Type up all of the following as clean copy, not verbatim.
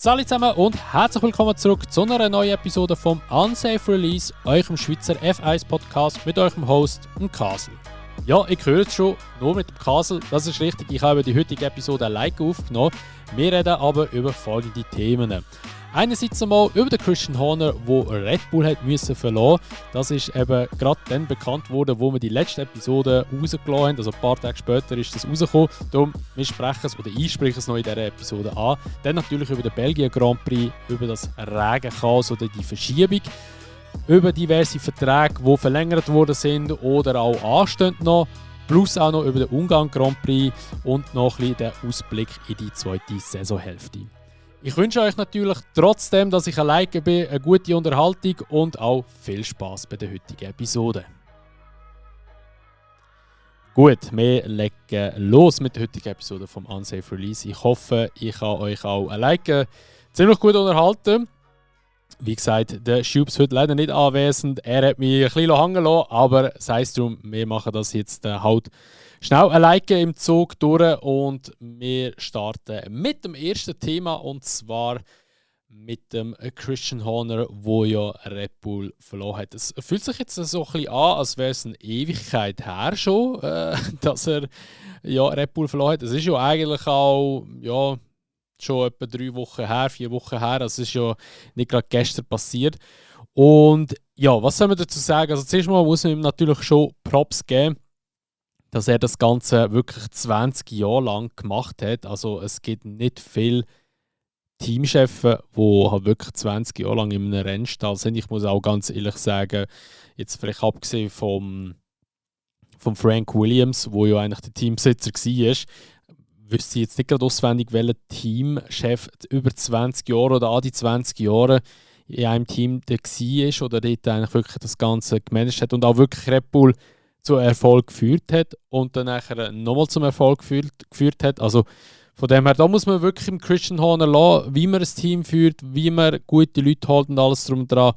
Salut zusammen und herzlich willkommen zurück zu einer neuen Episode vom Unsafe Release, eurem Schweizer F1-Podcast mit eurem Host, dem Kasel. Ja, ich höre es schon, nur mit dem Kasel, das ist richtig, ich habe die heutige Episode alleine aufgenommen. Wir reden aber über folgende Themen. Einerseits einmal über den Christian Horner, der Red Bull hat müssen verlassen. Das ist eben gerade dann bekannt worden, wo wir die letzte Episode rausgelassen haben. Also ein paar Tage später ist das rausgekommen. Darum, wir sprechen es oder ich spreche es noch in dieser Episode an. Dann natürlich über den Belgien Grand Prix, über das Regenchaos oder die Verschiebung. Über diverse Verträge, die verlängert worden sind oder auch anstehen noch. Plus auch noch über den Ungarn Grand Prix und noch ein bisschen den Ausblick in die zweite Saisonhälfte. Ich wünsche euch natürlich trotzdem, dass ich alleine bin, eine gute Unterhaltung und auch viel Spass bei der heutigen Episode. Gut, wir legen los mit der heutigen Episode vom Unsafe Release. Ich hoffe, ich kann euch auch alleine ziemlich gut unterhalten. Wie gesagt, der Schubs ist heute leider nicht anwesend. Er hat mich ein bisschen hängen lassen, aber sei es drum, wir machen das jetzt halt schnell alleine im Zug durch und wir starten mit dem ersten Thema und zwar mit dem Christian Horner, wo ja Red Bull verloren hat. Es fühlt sich jetzt so ein bisschen an, als wäre es eine Ewigkeit her schon, dass er ja, Red Bull verloren hat. Es ist ja eigentlich auch schon etwa 3 Wochen her, 4 Wochen her. Also es ist ja nicht gerade gestern passiert. Und ja, was soll man dazu sagen? Also zuerst mal muss man ihm natürlich schon Props geben, dass er das Ganze wirklich 20 Jahre lang gemacht hat. Also es gibt nicht viele Teamchefs, die halt wirklich 20 Jahre lang in einem Rennstall sind. Ich muss auch ganz ehrlich sagen, jetzt vielleicht abgesehen vom Frank Williams, wo ja eigentlich der Teambesitzer war, wüsste ich jetzt nicht gerade auswendig, welcher Teamchef über 20 Jahre oder an die 20 Jahre in einem Team der war oder dort eigentlich wirklich das Ganze gemanagt hat und auch wirklich Red Bull zu Erfolg geführt hat und dann nachher nochmal zum Erfolg geführt hat. Also von dem her, da muss man wirklich im Christian Horner lassen, wie man ein Team führt, wie man gute Leute holt und alles drum und dran.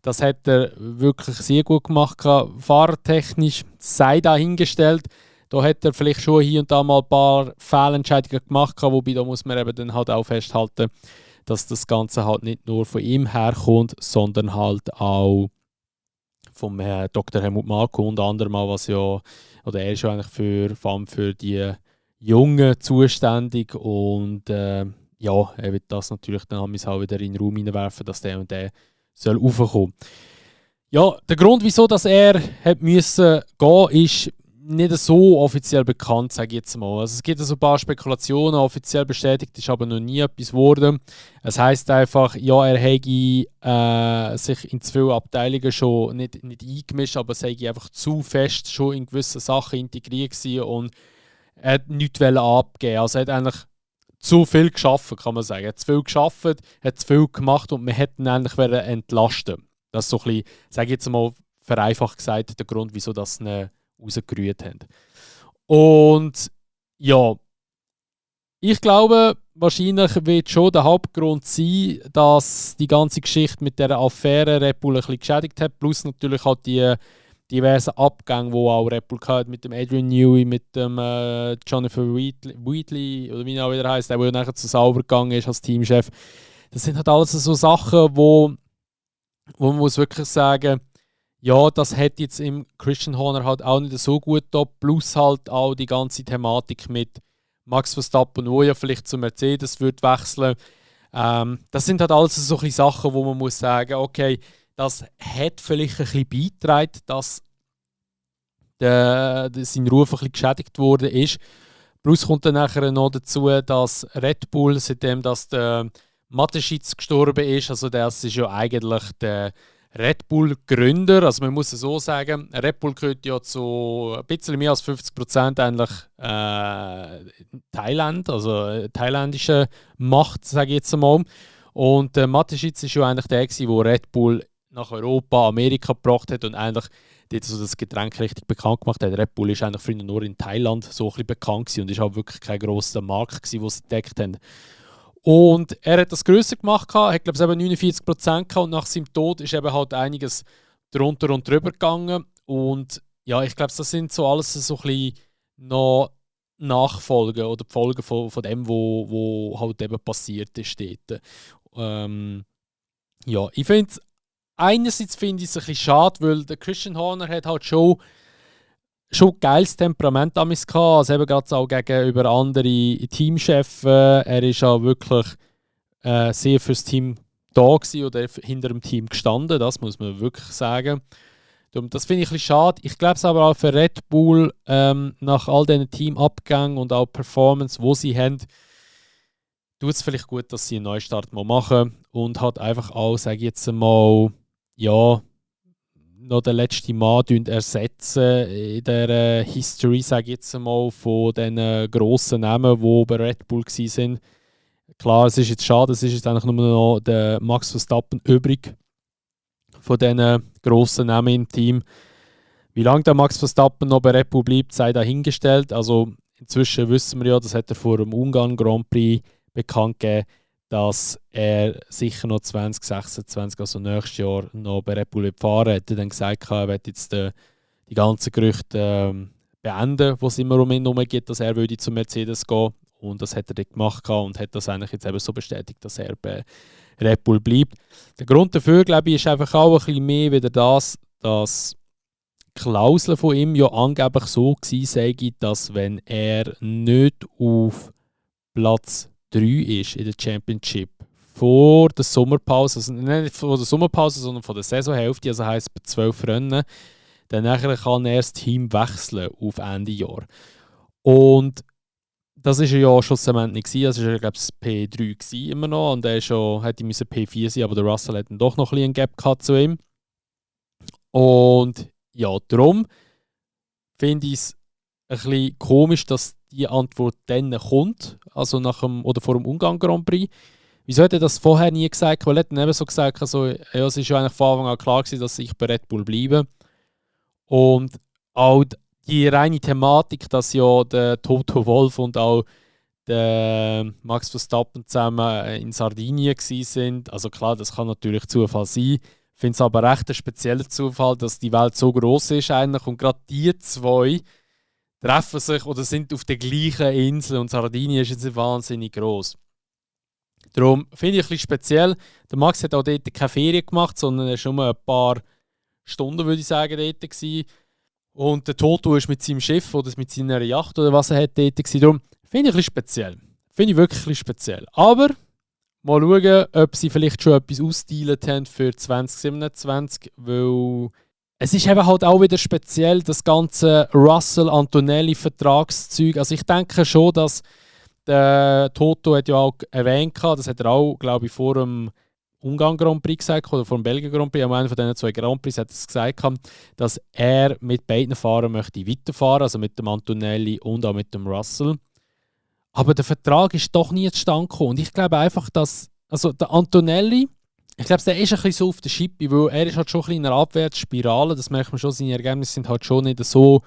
Das hat er wirklich sehr gut gemacht, fahrertechnisch, sei dahingestellt. Da hat er vielleicht schon hier und da mal ein paar Fehlentscheidungen gemacht, wobei da muss man eben dann halt auch festhalten, dass das Ganze halt nicht nur von ihm herkommt, sondern halt auch vom Dr. Helmut Marko unter anderem mal, was ja, oder er ist ja eigentlich vor allem für die Jungen zuständig und ja, er wird das natürlich dann auch wieder in den Raum hineinwerfen, dass der und der soll raufkommen. Ja, der Grund, wieso dass er hat müssen gehen, ist nicht so offiziell bekannt, sage ich jetzt mal. Also es gibt also ein paar Spekulationen, offiziell bestätigt ist aber noch nie etwas geworden. Es heisst einfach, ja, er hätte sich in zu viele Abteilungen schon nicht eingemischt, aber es hätte einfach zu fest schon in gewisse Sachen integriert gewesen und er hat nichts abgeben. Also er hat eigentlich zu viel geschaffen, kann man sagen. Er hat zu viel geschaffen, hat zu viel gemacht und man hätte ihn eigentlich entlasten. Das ist so ein bisschen, sage ich jetzt mal vereinfacht gesagt, der Grund, wieso das eine rausgerührt haben. Und ja, ich glaube, wahrscheinlich wird schon der Hauptgrund sein, dass die ganze Geschichte mit der Affäre Red Bull ein bisschen geschädigt hat, plus natürlich halt die diversen Abgänge, die auch Red Bull hatte, mit dem Adrian Newey, mit dem Jonathan Wheatley, oder wie er auch wieder heisst, der nachher zu Sauber gegangen ist als Teamchef. Das sind halt alles so Sachen, wo man muss wirklich sagen, ja, das hat jetzt im Christian Horner halt auch nicht so gut da, plus halt auch die ganze Thematik mit Max Verstappen, wo ja vielleicht zu Mercedes wird wechseln. Das sind halt alles so ein Sachen, wo man muss sagen, okay, das hat vielleicht ein bisschen beigetragen, dass sein Ruf ein bisschen geschädigt worden ist. Plus kommt dann nachher noch dazu, dass Red Bull, seitdem dass der Mateschitz gestorben ist, also das ist ja eigentlich der Red Bull-Gründer, also man muss es so sagen, Red Bull gehört ja zu ein bisschen mehr als 50% eigentlich Thailand, also thailändische Macht, sage ich jetzt einmal. Und Mateschitz war ja eigentlich der, der Red Bull nach Europa, Amerika gebracht hat und eigentlich dort so das Getränk richtig bekannt gemacht hat. Red Bull ist eigentlich früher nur in Thailand so ein bisschen bekannt gewesen und ist auch wirklich kein grosser Markt gewesen, den sie entdeckt haben. Und er hat das grösser gemacht, hat glaube ich 49% gehabt und nach seinem Tod ist eben halt einiges drunter und drüber gegangen. Und ja, ich glaube, das sind so alles so ein bisschen noch nachfolgen oder die Folgen von dem, wo halt eben passiert ist dort. Ja, ich finde es einerseits finde ich es ein bisschen schade, weil der Christian Horner hat halt schon geiles Temperament damals gehabt, also eben gerade auch gegenüber anderen Teamchefs. Er ist auch wirklich sehr fürs Team da gewesen oder hinter dem Team gestanden, das muss man wirklich sagen. Das finde ich ein bisschen schade. Ich glaube es aber auch für Red Bull, nach all diesen Teamabgängen und auch Performance, die sie haben, tut es vielleicht gut, dass sie einen Neustart mal machen und hat einfach auch, sage ich jetzt mal, ja, noch den letzten Mann ersetzen in der History, sage ich jetzt mal, von diesen grossen Namen, die bei Red Bull waren. Klar, es ist jetzt schade, es ist jetzt eigentlich nur noch der Max Verstappen übrig von diesen grossen Namen im Team. Wie lange der Max Verstappen noch bei Red Bull bleibt, sei dahingestellt. Also inzwischen wissen wir ja, das hat er vor dem Ungarn Grand Prix bekannt gegeben, dass er sicher noch 2026, also nächstes Jahr, noch bei Red Bull fahren wird. Er hat dann gesagt, er wird jetzt die ganzen Gerüchte beenden, die es immer um ihn herum gibt, dass er würde zu Mercedes gehen. Und das hat er dann gemacht und hat das eigentlich jetzt eben so bestätigt, dass er bei Red Bull bleibt. Der Grund dafür, glaube ich, ist einfach auch ein bisschen mehr wieder das, dass die Klausel von ihm ja angeblich so gewesen sei, dass wenn er nicht auf Platz 3 ist in der Championship vor der Sommerpause, also nicht vor der Sommerpause, sondern vor der Saisonhälfte, also heisst bei 12 Rennen, dann nachher kann er das Team wechseln auf Ende Jahr. Und das war ja schlussendlich nicht gewesen. Das war, glaube ich, P3 gewesen, immer noch. Und er hätte P4 sein, aber der Russell hat dann doch noch ein bisschen einen Gap gehabt zu ihm. Und ja, darum finde ich es ein bisschen komisch, dass die Antwort dann kommt, also oder vor dem Ungarn Grand Prix. Wieso hat er das vorher nie gesagt? Weil er hat dann eben so gesagt, also, ja, es war ja eigentlich von Anfang an klar gewesen, dass ich bei Red Bull bleibe. Und auch die reine Thematik, dass ja der Toto Wolff und auch der Max Verstappen zusammen in Sardinien sind. Also klar, das kann natürlich Zufall sein. Ich finde es aber recht ein spezieller Zufall, dass die Welt so groß ist eigentlich und gerade die zwei treffen sich oder sind auf der gleichen Insel und Sardinien ist jetzt wahnsinnig groß. Darum finde ich ein bisschen speziell. Der Max hat auch dort keine Ferien gemacht, sondern er war schon mal ein paar Stunden, würde ich sagen, dort gewesen. Und der Toto ist mit seinem Schiff oder mit seiner Yacht oder was er hat dort gewesen. Darum finde ich ein bisschen speziell. Finde ich wirklich ein bisschen speziell. Aber mal schauen, ob sie vielleicht schon etwas ausdealt haben für 2027, weil es ist eben halt auch wieder speziell, das ganze Russell-Antonelli-Vertragszeug. Also ich denke schon, dass der Toto hat ja auch erwähnt, das hat er auch, glaube ich, vor dem Ungarn Grand Prix gesagt oder vor dem Belgien Grand Prix, einer von diesen zwei Grand Prix hat es gesagt, dass er mit beiden Fahrern möchte weiterfahren, also mit dem Antonelli und auch mit dem Russell. Aber der Vertrag ist doch nie zustande gekommen. Und ich glaube einfach, dass also der Antonelli, ich glaube, der ist ein bisschen so auf der Schippe, weil er ist halt schon ein bisschen in einer Abwärtsspirale. Das merkt man schon, seine Ergebnisse sind halt schon nicht so,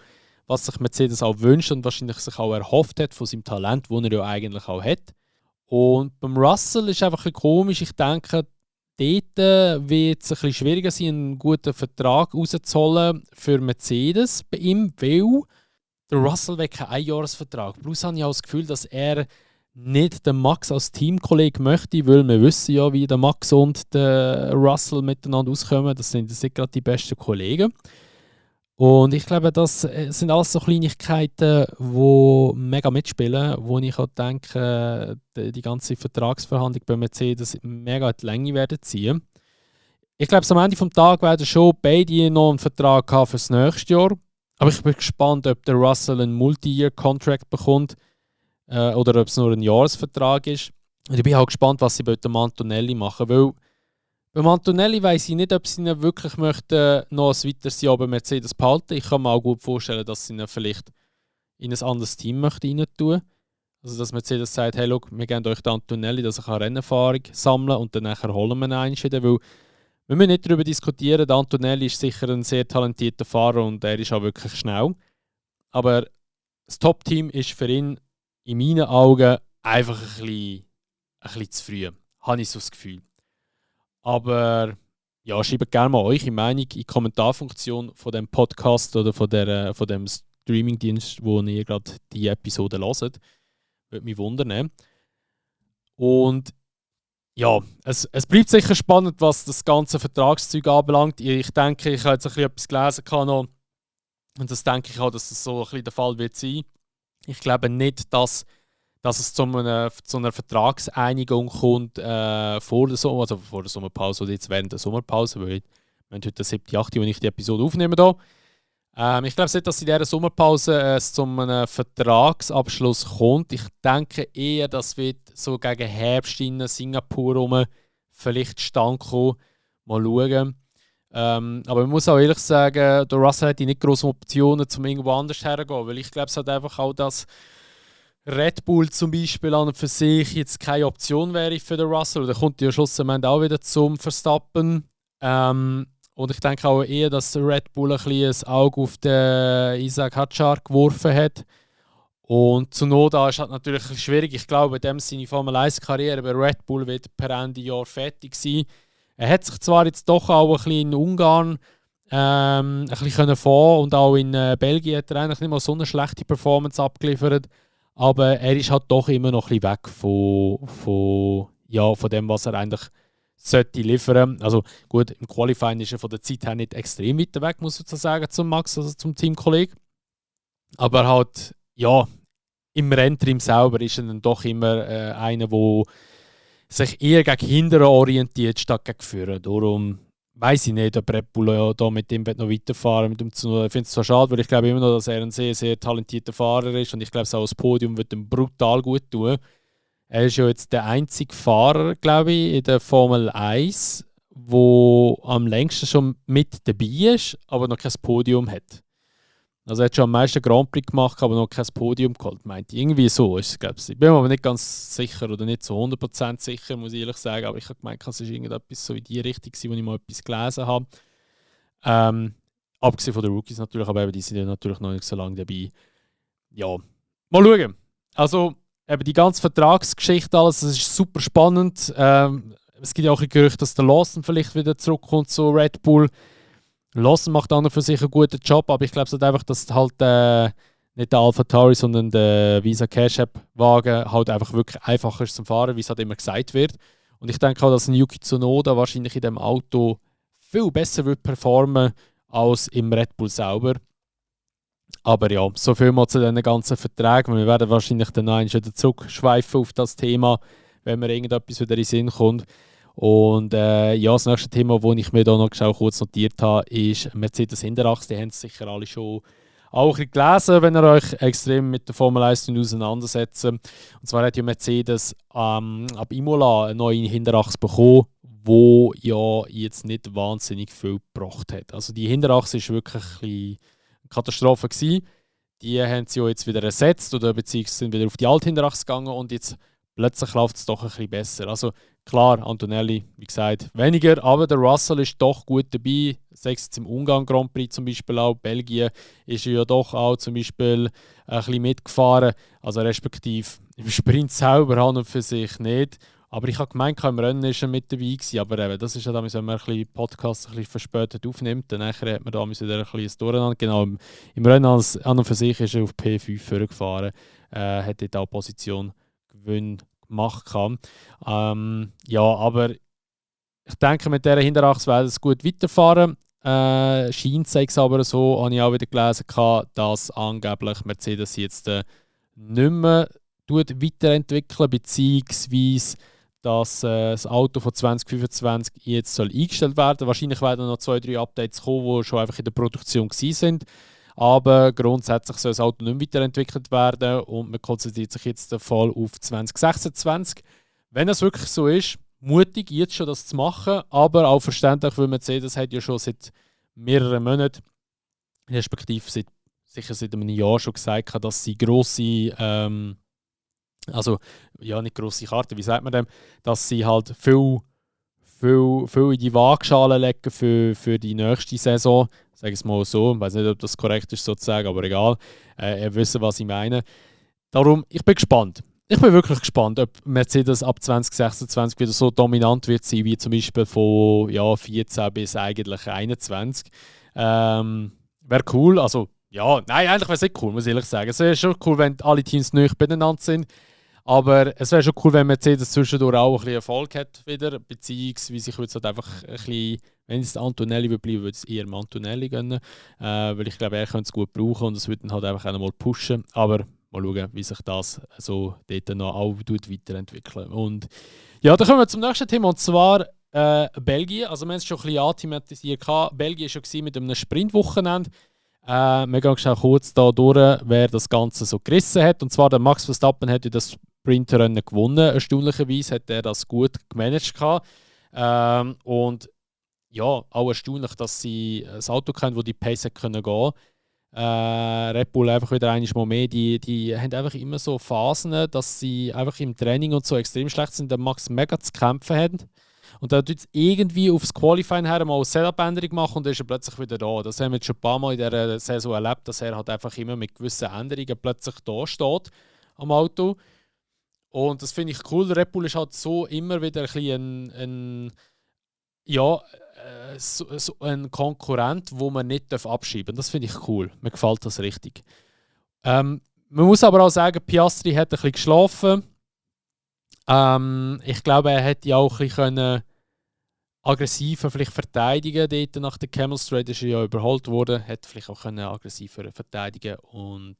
was sich Mercedes auch wünscht und wahrscheinlich sich auch erhofft hat von seinem Talent, das er ja eigentlich auch hat. Und beim Russell ist es einfach ein bisschen komisch. Ich denke, dort wird es ein bisschen schwieriger sein, einen guten Vertrag rauszuholen für Mercedes bei ihm, weil der Russell will keinen Einjahresvertrag. Plus habe ich auch das Gefühl, dass er nicht den Max als Teamkollege möchte, weil wir wissen ja, wie der Max und der Russell miteinander auskommen. Das sind gerade die besten Kollegen. Und ich glaube, das sind alles so Kleinigkeiten, die mega mitspielen, wo ich auch denke, die ganze Vertragsverhandlung bei Mercedes mega in die Länge werden ziehen. Ich glaube, am Ende des Tages werden schon beide noch einen Vertrag haben für das nächste Jahr. Aber ich bin gespannt, ob der Russell einen Multi-Year-Contract bekommt oder ob es nur ein Jahresvertrag ist. Und ich bin auch gespannt, was sie bei dem Antonelli machen. Weil beim Antonelli weiss ich nicht, ob sie ihn wirklich möchten, noch ein weiteres Jahr bei Mercedes behalten. Ich kann mir auch gut vorstellen, dass sie ihn vielleicht in ein anderes Team möchten rein tun. Also dass Mercedes sagt, hey, look, wir geben euch den Antonelli, dass er Rennerfahrung sammeln kann und dann nachher holen wir ihn einen. Weil wir müssen nicht darüber diskutieren, der Antonelli ist sicher ein sehr talentierter Fahrer und er ist auch wirklich schnell. Aber das Top-Team ist für ihn in meinen Augen einfach ein bisschen zu früh. Habe ich so das Gefühl. Aber ja, schreibt gerne mal eure Meinung in die Kommentarfunktion von dem Podcast oder von dem Streamingdienst, wo ihr gerade die Episode hört. Würde mich wundern. Und ja, es bleibt sicher spannend, was das ganze Vertragszeug anbelangt. Ich denke, ich habe jetzt ein bisschen etwas gelesen noch, und das denke ich auch, dass das so ein bisschen der Fall wird sein. Ich glaube nicht, dass es zu einer Vertragseinigung kommt vor der Sommerpause oder jetzt während der Sommerpause, weil wir haben heute den 7. 8., wo ich die Episode aufnehme. Ich glaube nicht, dass in dieser Sommerpause es zu einem Vertragsabschluss kommt. Ich denke eher, dass wird so gegen Herbst in Singapur rum vielleicht stand kommen. Mal schauen. Aber man muss auch ehrlich sagen, der Russell hat nicht grosse Optionen, um irgendwo anders herzugehen. Weil ich glaube, es hat einfach auch, dass Red Bull zum Beispiel an und für sich jetzt keine Option wäre für den Russell. Der kommt ja schlussendlich auch wieder zum Verstappen. Und ich denke auch eher, dass Red Bull ein Auge auf den Isaac Hadjar geworfen hat. Und zu Noda ist halt natürlich ein bisschen schwierig. Ich glaube, dem seine Formel 1-Karriere bei Red Bull wird per Ende Jahr fertig sein. Er hat sich zwar jetzt doch auch ein bisschen in Ungarn ein bisschen fahren und auch in Belgien hat er eigentlich nicht mal so eine schlechte Performance abgeliefert. Aber er ist halt doch immer noch ein bisschen weg von dem, was er eigentlich sollte liefern. Also gut, im Qualifying ist er von der Zeit her nicht extrem weit weg, muss ich so sagen, zum Max, also zum Teamkollegen. Aber halt, ja, im Renntrim selber ist er dann doch immer einer, der sich eher gegen hinten orientiert, statt gegen vorne. Darum weiss ich nicht, ob Red Bull ja da mit ihm noch weiterfahren mit dem Tsunoda. Ich finde es zwar schade, weil ich glaube immer noch, dass er ein sehr, sehr talentierter Fahrer ist und ich glaube, auch das Podium wird ihm brutal gut tun. Er ist ja jetzt der einzige Fahrer, glaube ich, in der Formel 1, der am längsten schon mit dabei ist, aber noch kein Podium hat. Also er hat schon am meisten Grand Prix gemacht, aber noch kein Podium geholt, meint. Irgendwie so ist es, glaube ich. Ich bin mir aber nicht ganz sicher oder nicht zu 100% sicher, muss ich ehrlich sagen. Aber ich habe gemeint, es war irgendetwas so in die Richtung, wo ich mal etwas gelesen habe. Abgesehen von den Rookies natürlich, aber eben, die sind ja natürlich noch nicht so lange dabei. Ja, mal schauen. Also eben die ganze Vertragsgeschichte, alles, das ist super spannend. Es gibt ja auch ein Gerücht, dass der Lawson vielleicht wieder zurückkommt zu Red Bull. Lawson macht an und für sich einen guten Job, aber ich glaube halt einfach, dass halt nicht der AlphaTauri, sondern der Visa Cash App Wagen halt einfach wirklich einfacher ist zum Fahren, wie es halt immer gesagt wird. Und ich denke auch, dass ein Yuki Tsunoda wahrscheinlich in dem Auto viel besser wird performen als im Red Bull selber. Aber ja, so viel mal zu diesen ganzen Verträgen. Wir werden wahrscheinlich dann noch wieder zurückschweifen auf das Thema, wenn mir irgendetwas wieder in den Sinn kommt. Und ja, das nächste Thema, das ich mir da noch kurz notiert habe, ist Mercedes Hinterachse. Die haben es sicher alle schon auch ein bisschen gelesen, wenn ihr euch extrem mit der Formel 1 auseinandersetzt. Und zwar hat ja Mercedes ab Imola eine neue Hinterachse bekommen, wo ja jetzt nicht wahnsinnig viel gebracht hat. Also die Hinterachse war wirklich ein bisschen eine Katastrophe gewesen. Die haben sie ja jetzt wieder ersetzt oder beziehungsweise sind wieder auf die alte Hinterachse gegangen und jetzt plötzlich läuft es doch ein bisschen besser. Also klar, Antonelli, wie gesagt, weniger, aber der Russell ist doch gut dabei. Sei es jetzt im Ungarn Grand Prix zum Beispiel auch, Belgien ist er ja doch auch zum Beispiel ein bisschen mitgefahren. Also respektive im Sprint selber an und für sich nicht. Aber ich habe gemeint, im Rennen ist er mit dabei gewesen. Aber eben, das ist ja dann, wenn man einen Podcast ein bisschen verspätet aufnimmt, dann hat man da wieder ein bisschen Durcheinander. Genau, im Rennen an und für sich ist er auf P5 vorgefahren, hat dort auch Position Gewinn gemacht. Ja, aber ich denke, mit dieser Hinterachse werden es gut weiterfahren. Scheint es aber so, habe ich auch wieder gelesen, dass angeblich Mercedes jetzt nicht mehr weiterentwickeln, beziehungsweise dass das Auto von 2025 jetzt soll eingestellt werden. Wahrscheinlich werden noch 2-3 Updates kommen, die schon einfach in der Produktion sind. Aber grundsätzlich soll das Auto nicht mehr weiterentwickelt werden und man konzentriert sich jetzt voll auf 2026. Wenn es wirklich so ist, mutig jetzt schon das zu machen, aber auch verständlich, weil Mercedes hat ja schon seit mehreren Monaten, respektive sicher seit einem Jahr schon gesagt, dass sie grosse, also ja nicht grosse Karten, wie sagt man dem, dass sie halt viel in die Waagschale legen für die nächste Saison. Sage es mal so, ich weiß nicht, ob das korrekt ist sozusagen, aber egal. Ihr wisst, was ich meine. Darum, ich bin gespannt. Ich bin wirklich gespannt, ob Mercedes ab 2026 wieder so dominant wird sein, wie zum Beispiel von 14 bis eigentlich 21. Wäre cool, also Ja, nein, eigentlich wäre es nicht cool, muss ich ehrlich sagen. Es wäre schon cool, wenn alle Teams nicht beieinander sind. Aber es wäre schon cool, wenn Mercedes zwischendurch auch ein bisschen Erfolg hat wieder. Beziehungsweise ich würde es halt einfach ein bisschen, wenn es Antonelli würde bleiben, würde ich es eher dem Antonelli gönnen. Weil ich glaube, er könnte es gut brauchen und es würde dann halt einfach auch noch mal pushen. Aber mal schauen, wie sich das so dort noch auch weiterentwickeln. Und ja, dann kommen wir zum nächsten Thema und zwar Belgien. Also wir haben es schon ein bisschen anthematisiert. Belgien war schon mit einem Sprintwochenende. Wir gehen schon kurz da durch, wer das Ganze so gerissen hat. Und zwar der Max Verstappen hat ja das Sprintrennen gewonnen. Erstaunlicherweise hat er das gut gemanagt. Und ja, auch erstaunlich, dass sie ein Auto kennen, wo die Pace können gehen. Red Bull einfach wieder einmal mehr. Die haben einfach immer so Phasen, dass sie einfach im Training und so extrem schlecht sind. Der Max mega zu kämpfen hat. Und dann tut es irgendwie aufs Qualifying her mal eine Setup-Änderung machen und dann ist er plötzlich wieder da. Das haben wir jetzt schon ein paar Mal in dieser Saison erlebt, dass er halt einfach immer mit gewissen Änderungen plötzlich da steht am Auto. Und das finde ich cool. Red Bull ist halt so immer wieder ein bisschen ein Konkurrent, wo man nicht abschieben darf. Das finde ich cool. Mir gefällt das richtig. Man muss aber auch sagen, Piastri hat ein bisschen geschlafen. Ich glaube, er hätte auch ein bisschen aggressiver vielleicht verteidigen dort nach der Camel Straight ist er ja überholt worden, hätte vielleicht auch aggressiver verteidigen und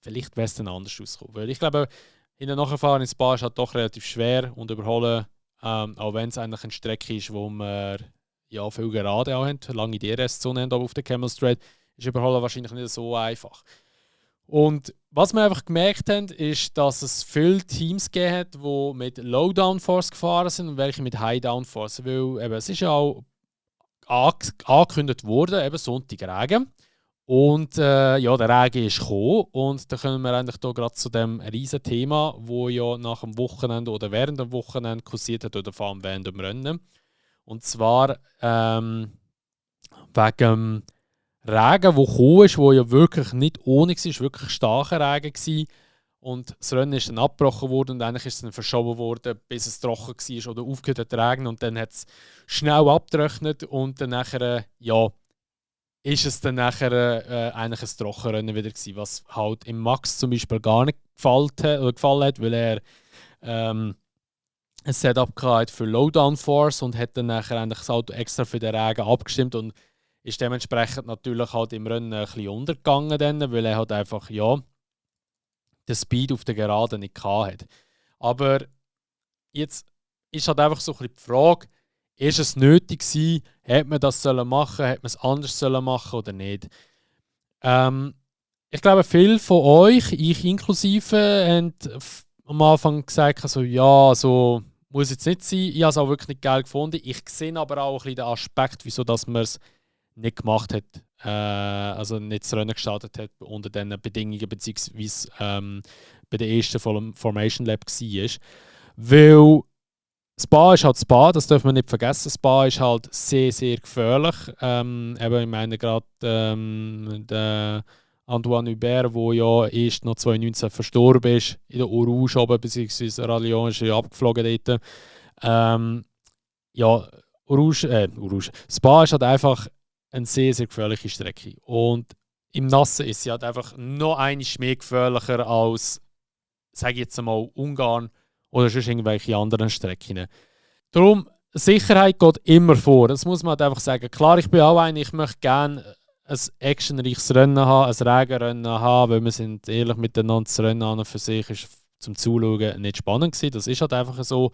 vielleicht wäre es dann anders ausgekommen. Weil ich glaube, in der Nachfahren ins Spa ist halt doch relativ schwer und überholen, auch wenn es eigentlich eine Strecke ist, wo wir ja viel gerade auch haben, lange DRS-Zone haben auf der Camel Straight, ist überholen wahrscheinlich nicht so einfach. Und was wir einfach gemerkt haben, ist, dass es viele Teams gegeben hat, die mit Low Downforce gefahren sind und welche mit High Downforce. Weil eben, es ist ja auch angekündigt worden, eben Sonntag Und der Regen ist gekommen. Und da kommen wir eigentlich hier gerade zu dem riesen Thema, wo ja nach dem Wochenende oder während dem Wochenende kursiert hat oder vor allem während dem Rennen. Und zwar wegen Regen, der gekommen ist, der ja wirklich nicht ohne war, wirklich starker Regen war. Und das Rennen ist dann abgebrochen worden und eigentlich ist es dann verschoben worden, bis es trocken war oder aufgehört hat zu regnen. Und dann hat es schnell abgetrocknet und dann nachher, ist es dann nachher eigentlich ein Trockenrennen wieder gewesen, was halt im Max zum Beispiel gar nicht gefallen hat, weil er ein Setup hatte für Low Downforce und hat dann nachher eigentlich das Auto extra für den Regen abgestimmt und ist dementsprechend natürlich halt im Rennen ein bisschen untergegangen, dann, weil er halt einfach den Speed auf der Geraden nicht hatte. Aber jetzt ist halt einfach so ein bisschen die Frage, ist es nötig gewesen, hätte man das machen, hätte man es anders machen oder nicht? Ich glaube, viele von euch, ich inklusive, haben am Anfang gesagt, also, ja, so muss jetzt nicht sein. Ich habe es auch wirklich nicht geil gefunden. Ich sehe aber auch ein bisschen den Aspekt, wieso dass man es nicht gemacht hat, also nicht das Rennen gestartet hat unter diesen Bedingungen, beziehungsweise bei der ersten Formation Lab war. Weil Spa ist halt Spa, das darf man nicht vergessen. Spa ist halt sehr, sehr gefährlich. Eben, ich meine gerade der Antoine Hubert, der ja erst noch 2019 verstorben ist, in der Orange oben, beziehungsweise Rallye ist ja abgeflogen dort. Orange. Spa ist halt einfach eine sehr, sehr gefährliche Strecke. Und im Nassen ist sie halt einfach noch einmal mehr gefährlicher als, sage ich jetzt einmal, Ungarn oder sonst irgendwelche anderen Strecken. Darum, Sicherheit geht immer vor. Das muss man halt einfach sagen. Klar, ich bin auch einer, ich möchte gerne ein actionreiches Rennen haben, ein Regenrennen haben, weil wir sind ehrlich miteinander, das Rennen an und für sich ist zum Zuschauen nicht spannend gewesen. Das ist halt einfach so.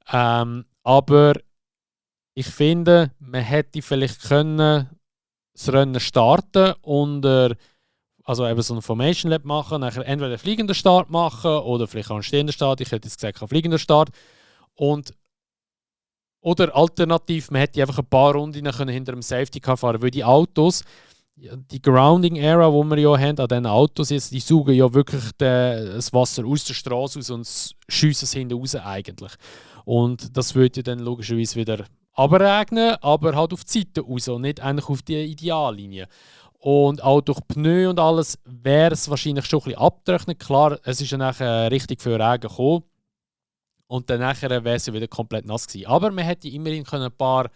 Aber ich finde, man hätte vielleicht können das Rennen starten und also eben so einen Formation Lab machen, nachher entweder einen fliegenden Start machen oder vielleicht auch einen stehenden Start. Ich hätte jetzt gesagt, einen fliegenden Start. Oder alternativ, man hätte einfach ein paar Runden hinter dem Safety Car fahren, weil die Autos, die Grounding Area, die wir ja haben an diesen Autos, jetzt, die saugen ja wirklich das Wasser aus der Straße raus und schiessen es hinten raus eigentlich. Und das würde dann logischerweise wieder abregnen, aber halt auf die Seite raus und nicht eigentlich auf die Ideallinie. Und auch durch Pneu und alles wäre es wahrscheinlich schon ein bisschen abgetrocknet. Klar, es ist ja nachher richtig viel Regen gekommen. Und dann wäre es wieder komplett nass gewesen. Aber man hätte immerhin ein paar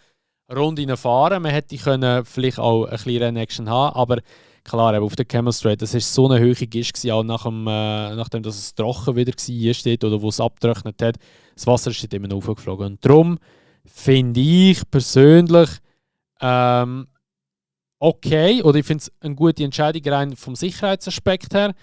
Runden fahren, man hätte vielleicht auch ein bisschen Rennaction haben, aber klar, eben auf der Camel Straight, das war so eine hohe Gischt, auch nachdem dass es trocken wieder war steht, oder wo es abgetrocknet hat. Das Wasser ist dort immer noch aufgeflogen. Und darum finde ich persönlich okay, oder ich finde es eine gute Entscheidung rein vom Sicherheitsaspekt her.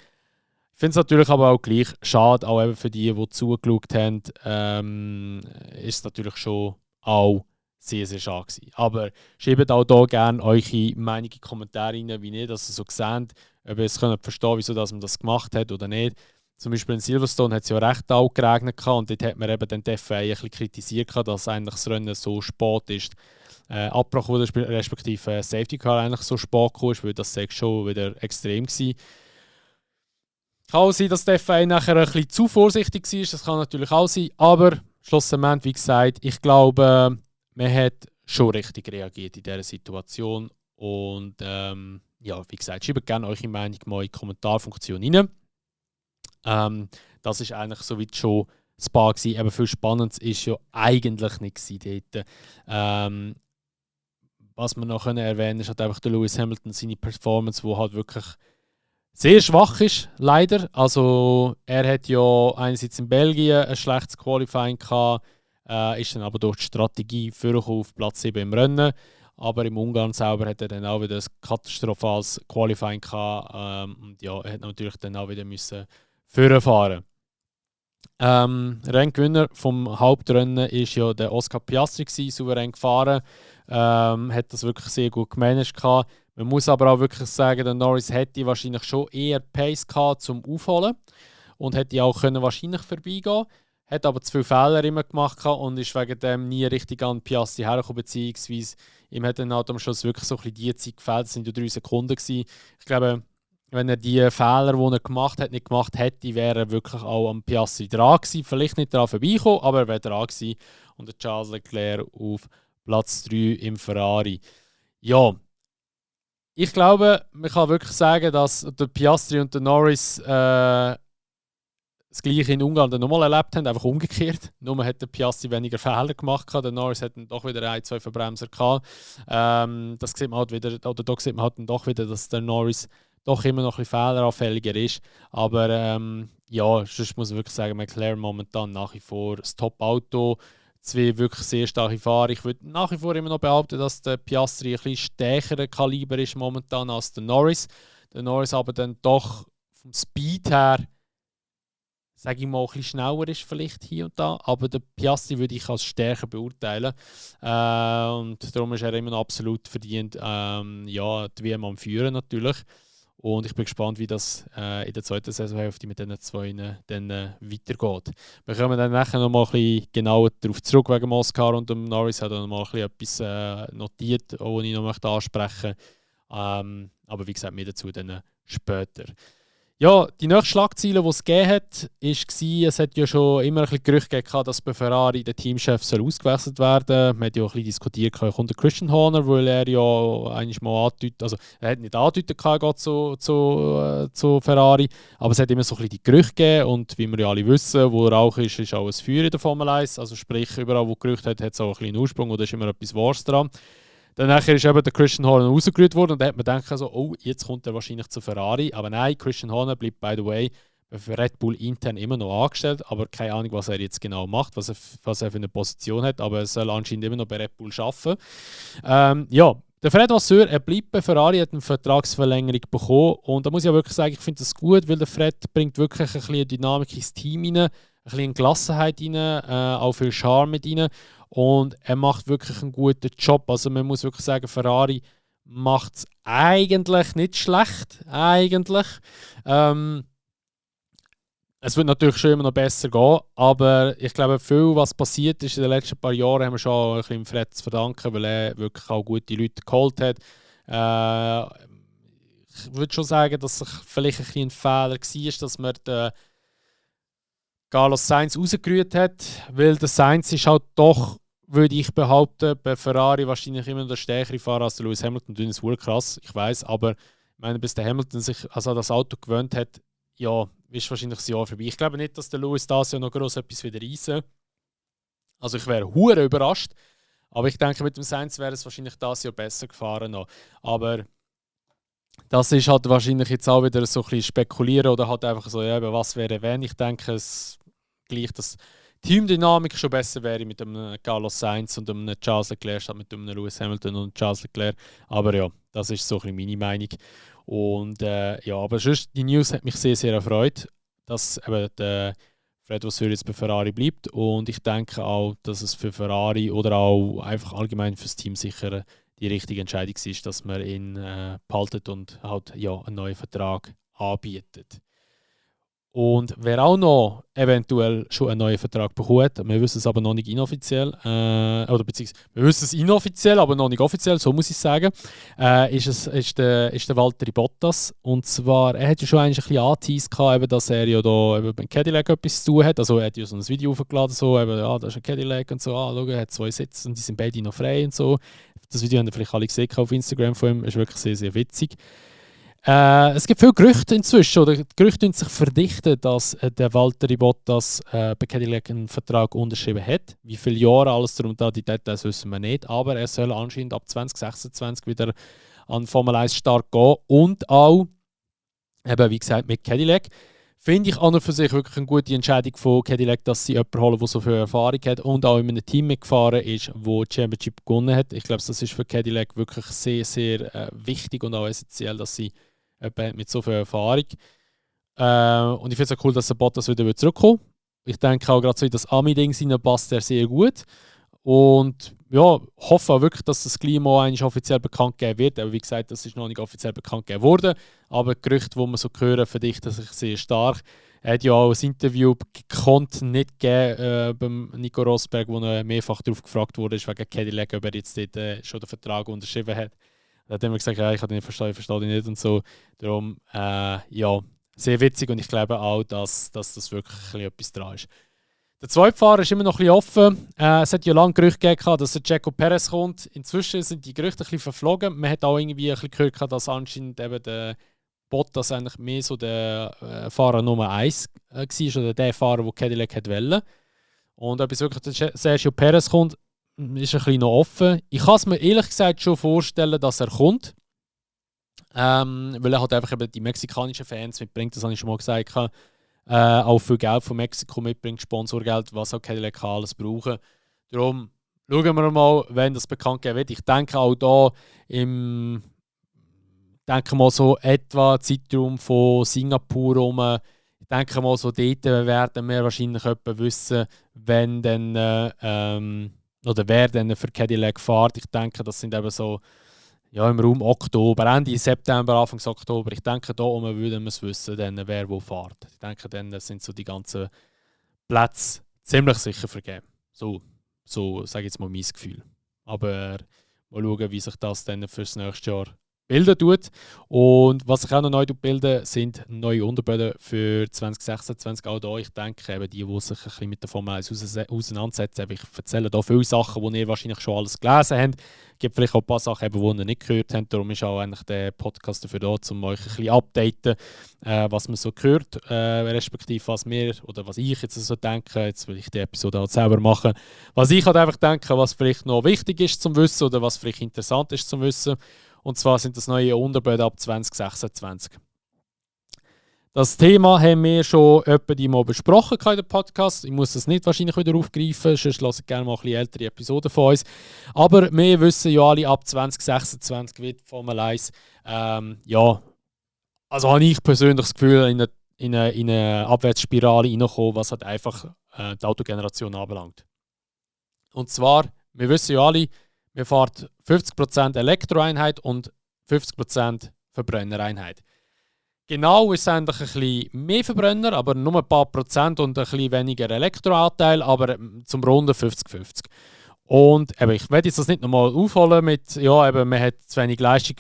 Ich finde es natürlich aber auch gleich schade, auch eben für die zugeschaut haben, ist es natürlich schon auch sehr, sehr schade gewesen. Aber schreibt auch hier gerne eure Meinung in die Kommentare rein, wie ihr das so seht, ob ihr es könnt verstehen, wieso dass man das gemacht hat oder nicht. Zum Beispiel in Silverstone hat es ja recht auch geregnet und dort hat man eben den FIA ein bisschen kritisiert, dass eigentlich das Rennen so spät ist. Abgebrochen wurde, respektive Safety Car eigentlich so spät kam, weil das schon wieder extrem war. Kann auch sein, dass der FIA nachher ein bisschen zu vorsichtig war, das kann natürlich auch sein, aber schlussendlich, wie gesagt, ich glaube, man hat schon richtig reagiert in dieser Situation und ja, wie gesagt, schreibt gerne eure Meinung mal in die Kommentarfunktion rein. Das ist eigentlich soweit schon Spa gewesen. Eben viel Spannendes ist ja eigentlich nicht dort. Was wir noch erwähnen können, ist halt einfach der Lewis Hamilton, seine Performance, die halt wirklich sehr schwach ist, leider. Also er hat ja einerseits in Belgien ein schlechtes Qualifying gehabt, ist dann aber durch die Strategie vorgekommen auf Platz 7 im Rennen. Aber im Ungarn selber hat er dann auch wieder ein katastrophales Qualifying gehabt. Und ja, er hat natürlich dann auch wieder müssen vorfahren. Renngewinner vom Hauptrennen war ja der Oscar Piastri, souverän gefahren. Hat das wirklich sehr gut gemanagt gehabt. Man muss aber auch wirklich sagen, der Norris hätte wahrscheinlich schon eher Pace gehabt zum Aufholen und hätte auch können wahrscheinlich vorbeigehen. Hat aber zu viele Fehler immer gemacht und ist wegen dem nie richtig an Piastri hergekommen, beziehungsweise ihm hat dann halt am Schluss wirklich so ein bisschen die Zeit gefehlt. Das sind ja 3 Sekunden gewesen. Ich glaube, wenn er die Fehler, die er gemacht hat, nicht gemacht hätte, wäre er wirklich auch am Piastri dran gewesen. Vielleicht nicht daran vorbeikommen, aber er wäre dran gewesen. Und der Charles Leclerc auf Platz 3 im Ferrari. Ja, ich glaube, man kann wirklich sagen, dass der Piastri und der Norris das Gleiche in Ungarn dann nochmal erlebt haben, einfach umgekehrt. Nur hat der Piastri weniger Fehler gemacht, der Norris hat dann doch wieder 1-2 Verbremser gehabt. Das sieht man halt wieder, oder da sieht man halt dann doch wieder, dass der Norris doch immer noch ein bisschen fehleranfälliger ist. Aber ja, sonst muss ich wirklich sagen, McLaren momentan nach wie vor das Top-Auto. 2 wirklich sehr starke Fahrer. Ich würde nach wie vor immer noch behaupten, dass der Piastri ein bisschen stärkerer Kaliber ist momentan als der Norris. Der Norris aber dann doch vom Speed her, sage ich mal, ein bisschen schneller ist vielleicht hier und da. Aber der Piastri würde ich als stärker beurteilen. Und darum ist er immer noch absolut verdient, ja, die WM am Führen natürlich. Und ich bin gespannt, wie das in der zweiten Saisonhälfte mit diesen 2 dann weitergeht. Wir kommen dann nachher noch mal ein bisschen genauer darauf zurück wegen Oscar und dem Norris. Hat noch mal ein bisschen etwas notiert, das ich noch ansprechen möchte. Aber wie gesagt, mehr dazu dann später. Ja, die nächste Schlagzeile, die es gegeben hat, war, es hat ja schon immer ein bisschen Gerüchte gegeben, dass bei Ferrari der Teamchef ausgewechselt werden soll. Man hat ja auch ein bisschen diskutiert, kommt der Christian Horner, weil er ja eigentlich mal andeutet, also er hat nicht andeutet, er geht zu Ferrari, aber es hat immer so ein bisschen die Gerüchte gegeben und wie wir ja alle wissen, wo er auch ist auch ein Feuer in der Formel 1, also sprich, überall wo Gerüchte hat es auch ein bisschen einen Ursprung und da ist immer etwas Wahres dran. Dann ist eben der Christian Horner rausgerührt worden und da hat man gedacht, so, oh, jetzt kommt er wahrscheinlich zu Ferrari. Aber nein, Christian Horner bleibt, by the way, für Red Bull intern immer noch angestellt, aber keine Ahnung, was er jetzt genau macht, was er für eine Position hat, aber er soll anscheinend immer noch bei Red Bull arbeiten. Ja, der Fred Vasseur, er bleibt bei Ferrari, hat eine Vertragsverlängerung bekommen und da muss ich auch wirklich sagen, ich finde das gut, weil der Fred bringt wirklich ein bisschen Dynamik ins Team rein, ein bisschen Gelassenheit rein, auch viel Charme mit rein. Und er macht wirklich einen guten Job. Also man muss wirklich sagen, Ferrari macht es eigentlich nicht schlecht. Eigentlich. Es wird natürlich schon immer noch besser gehen, aber ich glaube, viel, was passiert ist in den letzten paar Jahren, haben wir schon ein bisschen im Fred zu verdanken, weil er wirklich auch gute Leute geholt hat. Ich würde schon sagen, dass es vielleicht ein bisschen ein Fehler war, dass man den Carlos Sainz rausgerührt hat, weil der Sainz ist halt doch, würde ich behaupten, bei Ferrari wahrscheinlich immer noch der stärkere Fahrer als der Lewis Hamilton. Das ist wohl krass, ich weiß, aber ich meine, bis der Hamilton sich also an das Auto gewöhnt hat, ja, ist wahrscheinlich das Jahr vorbei. Ich glaube nicht, dass der Lewis das Jahr noch groß etwas wieder reissen. Also ich wäre hure überrascht, aber ich denke, mit dem Sainz wäre es wahrscheinlich das Jahr besser gefahren noch. Aber Das ist halt wahrscheinlich jetzt auch wieder so ein bisschen spekulieren oder halt einfach so, ja, eben, was wäre wenn. Ich denke, es gleich, dass die Teamdynamik schon besser wäre mit einem Carlos Sainz und einem Charles Leclerc statt mit einem Lewis Hamilton und Charles Leclerc. Aber ja, das ist so ein bisschen meine Meinung. Und ja, aber sonst, die News hat mich sehr, sehr erfreut, dass eben der Fred Vasseur jetzt bei Ferrari bleibt. Und ich denke auch, dass es für Ferrari oder auch einfach allgemein fürs Team sicher die richtige Entscheidung ist, dass man ihn behaltet und halt ja, einen neuen Vertrag anbietet. Und wer auch noch eventuell schon einen neuen Vertrag bekommt, wir wissen es aber noch nicht inoffiziell, oder beziehungsweise wir wissen es inoffiziell, aber noch nicht offiziell, so muss ich sagen, ist der Valtteri Bottas. Und zwar, er hat ja schon ein bisschen angeteased, dass er ja da eben beim Cadillac etwas zu tun hat. Also er hat ja so ein Video hochgeladen, so, eben, ja, das ist ein Cadillac und so, schau, er hat 2 Sitze und die sind beide noch frei und so. Das Video haben ihr vielleicht alle gesehen auf Instagram von ihm, ist wirklich sehr, sehr witzig. Es gibt viele Gerüchte inzwischen, oder die Gerüchte sich verdichten, dass der Valtteri Bottas bei Cadillac einen Vertrag unterschrieben hat. Wie viele Jahre, alles darum da, die Details wissen wir nicht, aber er soll anscheinend ab 2026 wieder an Formel 1 Start gehen und auch, eben wie gesagt, mit Cadillac. Finde ich an und für sich wirklich eine gute Entscheidung von Cadillac, dass sie jemanden holen, der so viel Erfahrung hat und auch in einem Team mitgefahren ist, wo die Championship gewonnen hat. Ich glaube, das ist für Cadillac wirklich sehr, sehr wichtig und auch essentiell, dass sie jemanden mit so viel Erfahrung. Und ich finde es auch cool, dass der Bottas wieder zurückkommt. Ich denke auch gerade so in das Ami-Ding passt er sehr gut. Und ja, hoffe auch wirklich, dass das Klima eigentlich offiziell bekannt gegeben wird. Aber wie gesagt, das ist noch nicht offiziell bekannt gegeben worden. Aber die Gerüchte, die man so hören, verdichten sich sehr stark. Er hat ja auch ein Interview gekonnt nicht gegeben beim Nico Rosberg, wo er mehrfach darauf gefragt wurde, wegen Cadillac, ob er jetzt dort schon den Vertrag unterschrieben hat. Da hat er immer gesagt, ja, ich habe ihn nicht verstanden, ich verstehe ihn nicht und so. Darum, ja, sehr witzig und ich glaube auch, dass das wirklich etwas dran ist. Der zweite Fahrer ist immer noch ein bisschen offen. Es hat ja lange Gerüchte gegeben, dass der Checo Perez kommt. Inzwischen sind die Gerüchte ein bisschen verflogen. Man hat auch irgendwie ein bisschen gehört, dass anscheinend eben der Bottas eigentlich mehr so der Fahrer Nummer 1 war, oder der Fahrer, den Cadillac wollte. Und ob es wirklich der Sergio Perez kommt, ist ein bisschen noch offen. Ich kann es mir ehrlich gesagt schon vorstellen, dass er kommt. Weil er halt einfach eben die mexikanischen Fans mitbringt, das habe ich schon mal gesagt. Auch viel Geld von Mexiko mitbringt, Sponsorgeld, was auch Cadillac alles brauchen. Darum schauen wir mal, wenn das bekannt gegeben wird. Ich denke auch da denke mal so etwa Zeitraum von Singapur rum. Ich denke mal so dort werden wir wahrscheinlich etwa wissen, wenn dann oder wer dann für Cadillac fährt. Ich denke, das sind eben so ja, im Raum Oktober, Ende September, Anfang Oktober. Ich denke, da würden wir es wissen, dann, wer wo fährt. Ich denke, dann sind so die ganzen Plätze ziemlich sicher vergeben. So sage ich jetzt mal mein Gefühl. Aber mal schauen, wie sich das dann fürs nächste Jahr bilden tut. Und was sich auch noch neu bilden, sind neue Unterböden für 2026. Auch da, ich denke, eben die sich ein bisschen mit der Formel 1 auseinandersetzen. Ich erzähle da viele Sachen, die ihr wahrscheinlich schon alles gelesen habt. Es gibt vielleicht auch ein paar Sachen, die ihr nicht gehört habt. Darum ist auch eigentlich der Podcast dafür da, um euch ein bisschen updaten, was man so hört, respektive was wir oder was ich jetzt so denke. Jetzt will ich die Episode halt selber machen. Was ich halt einfach denke, was vielleicht noch wichtig ist zum Wissen oder was vielleicht interessant ist zum Wissen. Und zwar sind das neue Unterböden ab 2026. Das Thema haben wir schon etwa mal besprochen in dem Podcast. Ich muss das nicht wahrscheinlich wieder aufgreifen, sonst lasse ich gerne mal ein bisschen ältere Episoden von uns. Aber wir wissen ja alle, ab 2026 wird Formel 1, ja, also habe ich persönlich das Gefühl, in eine Abwärtsspirale reinkommen, was halt einfach die Autogeneration anbelangt. Und zwar, wir wissen ja alle, wir fahren 50% Elektroeinheit und 50% Verbrennereinheit. Genau ist es eigentlich ein bisschen mehr Verbrenner, aber nur ein paar Prozent und ein bisschen weniger Elektroanteil, aber zum Runden 50-50. Und eben, ich werde jetzt das nicht nochmal aufholen mit, ja, eben, man hat zu wenig Leistung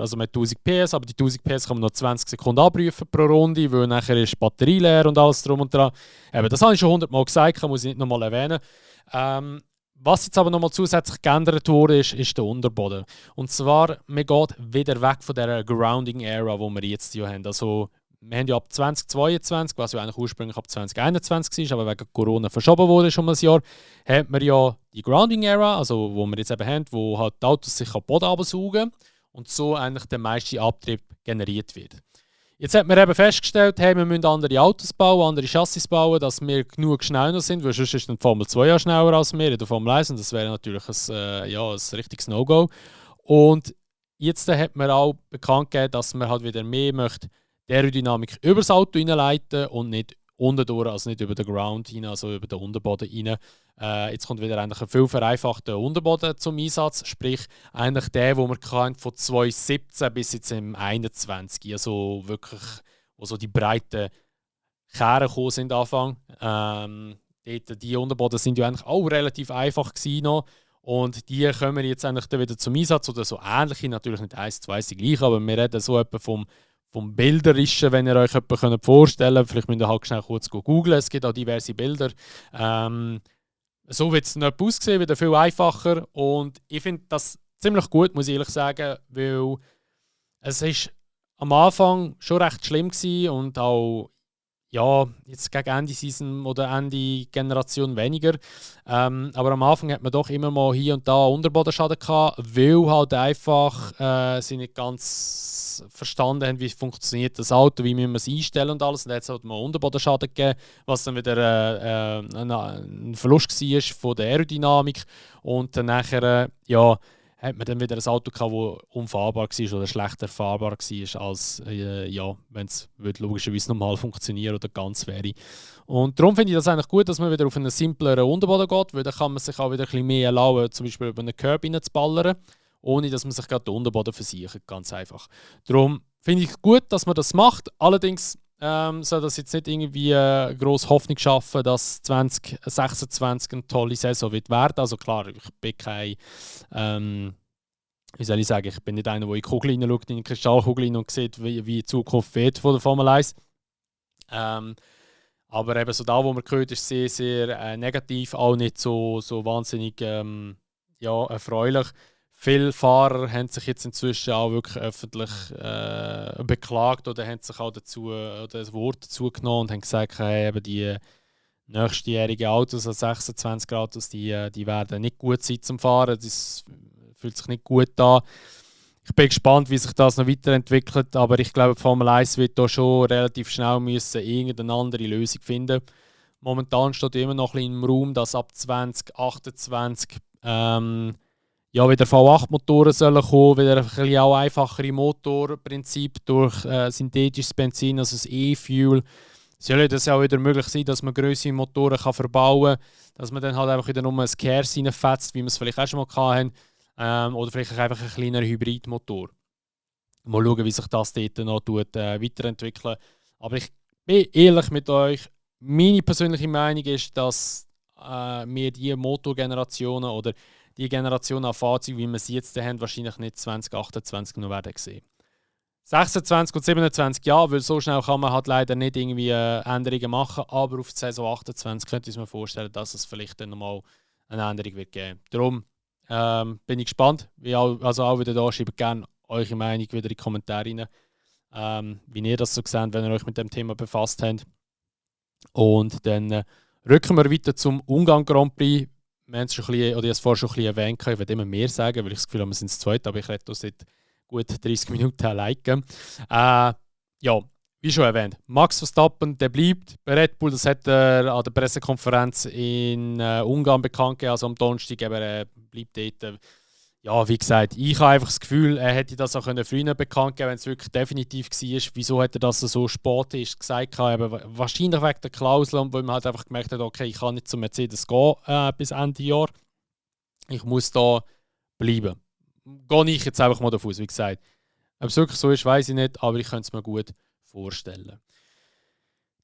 also man hat 1000 PS, aber die 1000 PS kann man noch 20 Sekunden abrufen pro Runde, weil nachher ist die Batterie leer und alles drum und dran. Eben, das habe ich schon 100 Mal gesagt, muss ich nicht nochmal erwähnen. Was jetzt aber nochmal zusätzlich geändert wurde, ist der Unterboden. Und zwar, man geht wieder weg von dieser Grounding-Ära, die wir jetzt hier haben. Also, wir haben ja ab 2022, was ja eigentlich ursprünglich ab 2021 war, aber wegen Corona verschoben wurde schon mal ein Jahr, haben wir ja die Grounding-Ära, also wo wir jetzt eben haben, wo halt die Autos sich am Boden absaugen. und so eigentlich der meiste Abtrieb generiert wird. Jetzt hat man eben festgestellt, hey, wir müssen andere Autos bauen, andere Chassis bauen, dass wir genug schneller sind, weil sonst ist die Formel 2 ja schneller als wir in der Formel 1 und das wäre natürlich ein richtiges No-Go. Und jetzt hat man auch bekannt gegeben, dass man halt wieder mehr möchte die Aerodynamik über das Auto hineinleiten und nicht unten durch, also nicht über den Ground rein, also über den Unterboden rein. Jetzt kommt wieder eigentlich ein viel vereinfachter Unterboden zum Einsatz, sprich eigentlich der, wo man kann von 2017 bis jetzt im 2021, also wirklich, wo so die breiten Kehren gekommen sind Anfang. Die Unterboden sind ja eigentlich auch relativ einfach gewesen noch. Und die kommen jetzt eigentlich dann wieder zum Einsatz oder so ähnliche, natürlich nicht 1:1 die gleich, aber wir reden so etwa vom Bilderischen, wenn ihr euch jemanden vorstellen könnt. Vielleicht müsst ihr halt schnell kurz googlen, es gibt auch diverse Bilder. So wird es nicht aussehen, wieder viel einfacher. Und ich finde das ziemlich gut, muss ich ehrlich sagen, weil es ist am Anfang schon recht schlimm war und auch jetzt gegen Ende Season oder Ende Generation weniger. Aber am Anfang hat man doch immer mal hier und da Unterbodenschaden gehabt, weil halt einfach sie nicht ganz verstanden haben, wie funktioniert das Auto, wie müssen wir es einstellen und alles. Und dann hat es halt mal Unterbodenschaden gegeben, was dann wieder ein Verlust war von der Aerodynamik. Und dann nachher, hat man dann wieder ein Auto gehabt, das unfahrbar war oder schlechter fahrbar war, als wenn es logischerweise normal funktionieren oder ganz wäre. Und darum finde ich das eigentlich gut, dass man wieder auf einen simpleren Unterboden geht, weil dann kann man sich auch wieder ein bisschen mehr erlauben, zum Beispiel über einen Curb reinzuballern, ohne dass man sich gerade den Unterboden versichert, ganz einfach. Darum finde ich gut, dass man das macht, allerdings soll das jetzt nicht irgendwie grosse Hoffnung schaffen, dass 2026 eine tolle Saison wird werden. Also klar, ich bin kein, wie soll ich sagen, ich bin nicht einer, der in die Kugel hineinschaut, in die Kristallkugel hinein und sieht, wie die Zukunft wird von der Formel 1. Aber eben so da, wo man gehört, ist sehr, sehr negativ, auch nicht so wahnsinnig erfreulich. Viele Fahrer haben sich jetzt inzwischen auch wirklich öffentlich beklagt oder haben sich auch das Wort dazu genommen und haben gesagt, hey, eben die nächstjährigen Autos, also 26 Autos, die werden nicht gut sein zum Fahren. Das fühlt sich nicht gut an. Ich bin gespannt, wie sich das noch weiterentwickelt, aber ich glaube, die Formel 1 wird da schon relativ schnell müssen irgendeine andere Lösung finden. Momentan steht immer noch ein bisschen im Raum, dass ab 2028 wieder V8-Motoren sollen kommen, wieder ein bisschen auch einfachere Motorprinzip durch synthetisches Benzin, also das E-Fuel. Soll das auch wieder möglich sein, dass man grössere Motoren verbauen kann, dass man dann halt einfach wieder nur ein Kers reinfetzt, wie wir es vielleicht auch schon mal hatten, oder vielleicht einfach ein kleiner Hybridmotor. Mal schauen, wie sich das dort noch weiterentwickelt. Aber ich bin ehrlich mit euch, meine persönliche Meinung ist, dass wir die Motorgenerationen oder die Generation an Fahrzeugen, wie wir sie jetzt haben, wahrscheinlich nicht 2028 noch werden sehen. 26 und 27 ja, weil so schnell kann man halt leider nicht irgendwie Änderungen machen, aber auf die Saison 28 könnte ich mir vorstellen, dass es vielleicht dann nochmal eine Änderung wird geben. Darum bin ich gespannt, auch wieder da, schreibt gerne eure Meinung wieder in die Kommentare rein, wie ihr das so seht, wenn ihr euch mit dem Thema befasst habt. Und dann rücken wir weiter zum Ungarn Grand Prix. Wir haben es schon ein bisschen, oder ich habe es vorher schon ein bisschen erwähnt, ich werde immer mehr sagen, weil ich das Gefühl habe, wir sind das Zweite, aber ich rede da seit gut 30 Minuten liken. Wie schon erwähnt, Max Verstappen, der bleibt bei Red Bull, das hat er an der Pressekonferenz in Ungarn bekannt gegeben, also am Donnerstag, aber er bleibt dort. Wie gesagt, ich habe einfach das Gefühl, er hätte das auch früher bekannt geben, wenn es wirklich definitiv war. Wieso hat er das so spät gesagt? Wahrscheinlich wegen der Klausel, weil man halt einfach gemerkt hat, okay, ich kann nicht zum Mercedes gehen bis Ende Jahr. Ich muss da bleiben. Gehe ich jetzt einfach mal davon aus, wie gesagt. Ob es wirklich so ist, weiß ich nicht, aber ich könnte es mir gut vorstellen.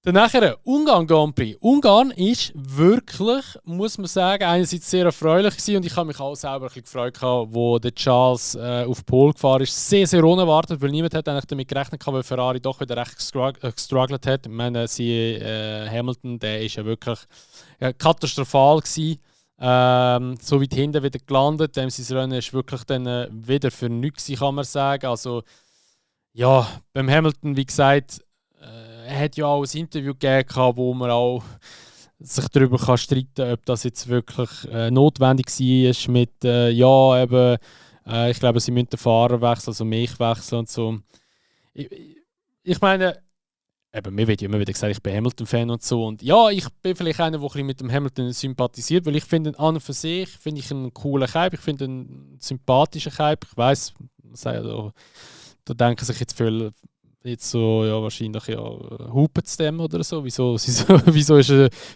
Dann nachher Ungarn Grand Prix. Ungarn ist wirklich, muss man sagen, einerseits sehr erfreulich gewesen und ich habe mich auch selber ein bisschen gefreut, wo der Charles auf Pole gefahren ist. Sehr, sehr unerwartet, weil niemand hat eigentlich damit gerechnet, weil Ferrari doch wieder recht gestruggelt hat. Ich meine, Hamilton, der ist ja wirklich katastrophal gewesen. So weit hinten wieder gelandet. Sein Rennen ist wirklich dann wieder für nichts, kann man sagen. Also, beim Hamilton, wie gesagt, er hat ja auch ein Interview gegeben, wo man auch sich darüber streiten kann, ob das jetzt wirklich notwendig war mit Ich glaube, sie müssen den Fahrer wechseln, also mich wechseln und so. Ich meine, eben, mir wird ja immer wieder gesagt, ich bin Hamilton-Fan und so. Und ja, ich bin vielleicht einer, der ein bisschen mit dem Hamilton sympathisiert, weil ich finde ihn an und für sich finde ich einen coolen Kype, ich finde ihn einen sympathischen Kype. Ich weiss, da denken sich jetzt viele jetzt so, ja, wahrscheinlich, ja, hupen zu dem oder so. Wieso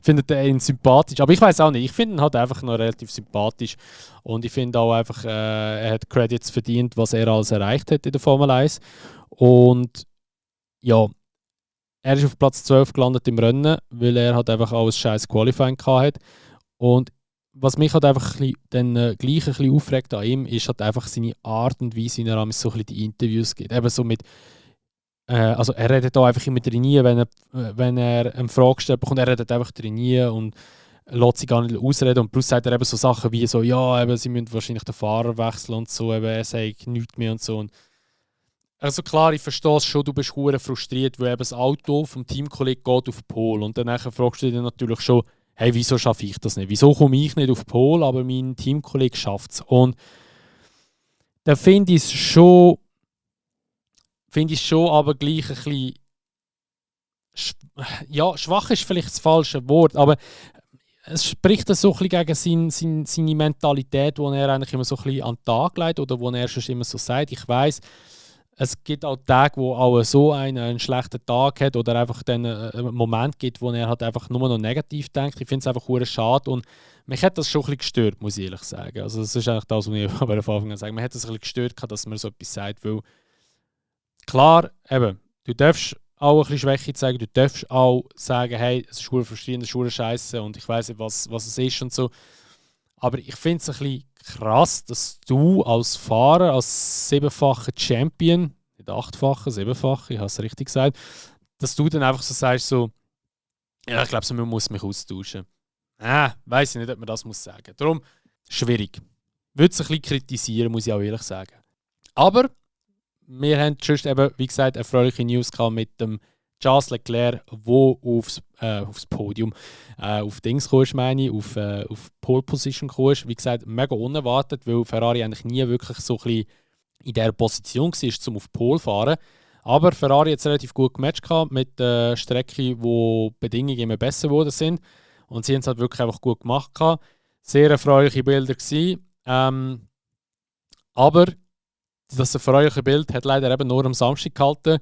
findet er ihn sympathisch? Aber ich weiß auch nicht. Ich finde ihn halt einfach noch relativ sympathisch. Und ich finde auch einfach, er hat Credits verdient, was er alles erreicht hat in der Formel 1. Und ja, er ist auf Platz 12 gelandet im Rennen, weil er halt einfach auch ein scheiß Qualifying hatte. Und was mich halt einfach dann gleich ein bisschen aufregt an ihm, ist halt einfach seine Art und Weise, wie er so ein bisschen die Interviews gibt. Eben so mit, also er redet da einfach immer trainieren, wenn er eine Frage gestellt bekommt, er redet einfach trainieren und lässt sich gar nicht ausreden. Und plus sagt er eben so Sachen wie so, ja, eben, sie müssen wahrscheinlich den Fahrer wechseln und so, eben, er sagt nichts mehr und so. Und also klar, ich verstehe es schon, du bist hure frustriert, weil eben das Auto vom Teamkollegen geht auf Pol. Und dann fragst du dich natürlich schon, hey, wieso schaffe ich das nicht? Wieso komme ich nicht auf Pol, aber mein Teamkollege schafft es? Und da finde ich es schon, aber gleich ein bisschen, ja, schwach ist vielleicht das falsche Wort, aber es spricht so ein bisschen gegen seine Mentalität, die er eigentlich immer so ein bisschen an den Tag legt oder wo er schon immer so sagt. Ich weiss, es gibt auch Tage, wo auch so einen schlechten Tag hat oder einfach dann einen Moment gibt, wo er halt einfach nur noch negativ denkt. Ich finde es einfach hure schade und mich hat das schon ein bisschen gestört, muss ich ehrlich sagen. Also das ist eigentlich das, was ich aber von Anfang an sage. Mich hat das ein bisschen gestört, dass man so etwas sagt, weil klar, eben, du darfst auch ein bisschen Schwäche zeigen, du darfst auch sagen, hey, es ist hure frustrierend, es ist hure scheiße und ich weiss nicht, was es ist und so. Aber ich finde es ein bisschen krass, dass du als Fahrer, als siebenfacher Champion, nicht achtfacher, siebenfacher, ich habe es richtig gesagt, dass du dann einfach so sagst, so, ja, ich glaube, so, man muss mich austauschen. Weiss ich nicht, ob man das muss sagen. Darum, schwierig. Würde es ein bisschen kritisieren, muss ich auch ehrlich sagen. Aber wir haben schon eben, wie gesagt, erfreuliche News gehabt mit dem Charles Leclerc, der aufs Podium, auf Dings kommst, meine ich, auf Pole Position kommst. Wie gesagt, mega unerwartet, weil Ferrari eigentlich nie wirklich so ein bisschen in dieser Position war, um auf Pole zu fahren. Aber Ferrari hat es relativ gut gematcht mit der Strecke, wo die Bedingungen immer besser geworden sind. Und sie haben es halt wirklich einfach gut gemacht. Sehr erfreuliche Bilder gewesen. Aber das erfreuliche Bild hat leider eben nur am Samstag gehalten.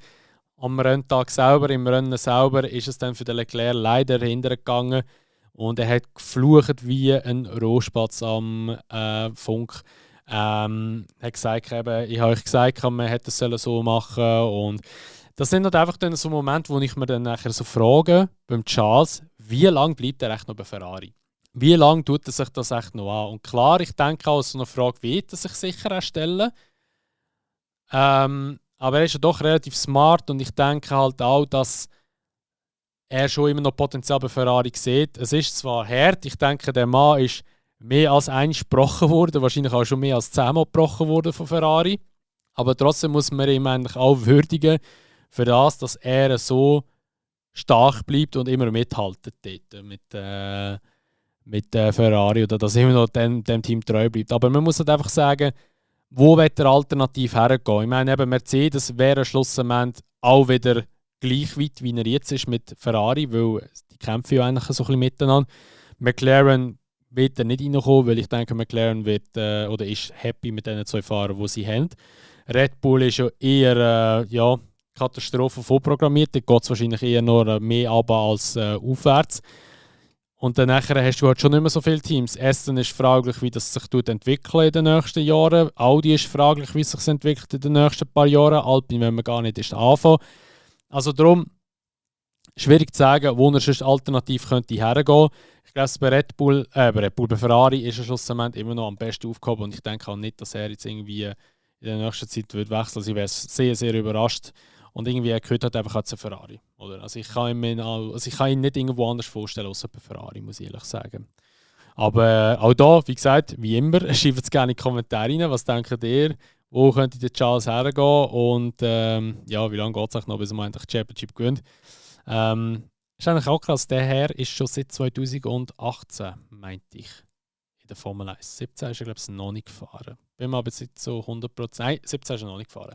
Am Renntag selber, im Rennen selber, ist es dann für den Leclerc leider hintergegangen. Und er hat geflucht wie ein Rohspatz am Funk. Hat gesagt, eben, ich habe euch gesagt, man hätte es so machen. Und das sind halt einfach dann so Momente, wo ich mir dann nachher so frage, beim Charles, wie lange bleibt er echt noch bei Ferrari? Wie lange tut er sich das echt noch an? Und klar, ich denke auch, so eine Frage wird er sich sicher auch stellen. Aber er ist ja doch relativ smart und ich denke halt auch, dass er schon immer noch Potenzial bei Ferrari sieht. Es ist zwar hart, ich denke, der Mann ist mehr als eins gebrochen worden, wahrscheinlich auch schon mehr als 10-mal gebrochen worden von Ferrari. Aber trotzdem muss man ihm eigentlich auch würdigen für das, dass er so stark bleibt und immer mithaltet dort mit Ferrari oder dass er immer noch dem Team treu bleibt. Aber man muss halt einfach sagen, wo wird der alternativ hergehen? Ich meine, eben Mercedes wäre schlussendlich auch wieder gleich weit, wie er jetzt ist mit Ferrari, weil die kämpfen ja eigentlich so ein bisschen miteinander. McLaren wird er nicht reinkommen, weil ich denke, McLaren wird oder ist happy mit den 2 Fahrern, die sie haben. Red Bull ist ja eher Katastrophe vorprogrammiert. Da geht es wahrscheinlich eher nur mehr runter als aufwärts. Und dann nachher hast du halt schon nicht mehr so viele Teams. Aston ist fraglich, wie das sich entwickelt in den nächsten Jahren. Audi ist fraglich, wie es sich entwickelt in den nächsten paar Jahren. Alpine, wenn man gar nicht ist, anfangen. Also darum, schwierig zu sagen, wo er sonst alternativ könnte hergehen. Ich glaube, bei Ferrari ist er schlussendlich immer noch am besten aufgehoben. Und ich denke auch nicht, dass er jetzt irgendwie in der nächsten Zeit wird wechseln. Also ich wäre sehr, sehr überrascht. Und irgendwie gehört halt einfach zu Ferrari. Oder? Also ich kann ihn nicht irgendwo anders vorstellen, außer bei Ferrari, muss ich ehrlich sagen. Aber auch da, wie gesagt, wie immer, schreibt es gerne in die Kommentare rein. Was denkt ihr? Wo könnte der Charles hergehen? Und wie lange geht es noch, bis er endlich die Championship gewinnt? Ist eigentlich auch krass, der Herr ist schon seit 2018, meinte ich, der Formel 1. 17 ist er, glaube ich, noch nicht gefahren. Bin mir aber jetzt so 100%. Nein, 17 ist er noch nicht gefahren.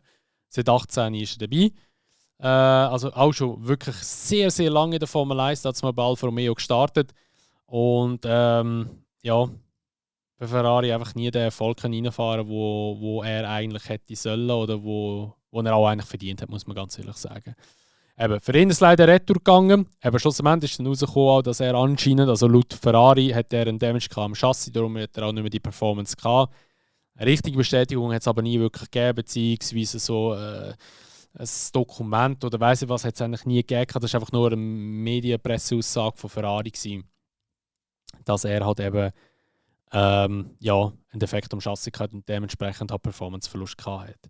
Seit 18 ist er dabei. Also auch schon wirklich sehr, sehr lange in der Formel 1. Da hat es mal bei Alfa Romeo gestartet. Und ja, bei Ferrari einfach nie den Erfolg reinfahren, wo er eigentlich hätte sollen oder wo er auch eigentlich verdient hat, muss man ganz ehrlich sagen. Eben, für ihn ist es leider retour gegangen. Aber schlussendlich ist dann rausgekommen, dass er anscheinend, also laut Ferrari, hat er einen Damage am Chassis, darum hat er auch nicht mehr die Performance gehabt. Eine richtige Bestätigung hat es aber nie wirklich gegeben, beziehungsweise so ein Dokument oder weiss ich was, hat es eigentlich nie gegeben. Das war einfach nur eine Medienpresseaussage von Ferrari gewesen, dass er halt eben einen Defekt am Chassis hatte und dementsprechend halt Performanceverlust gehabt hat.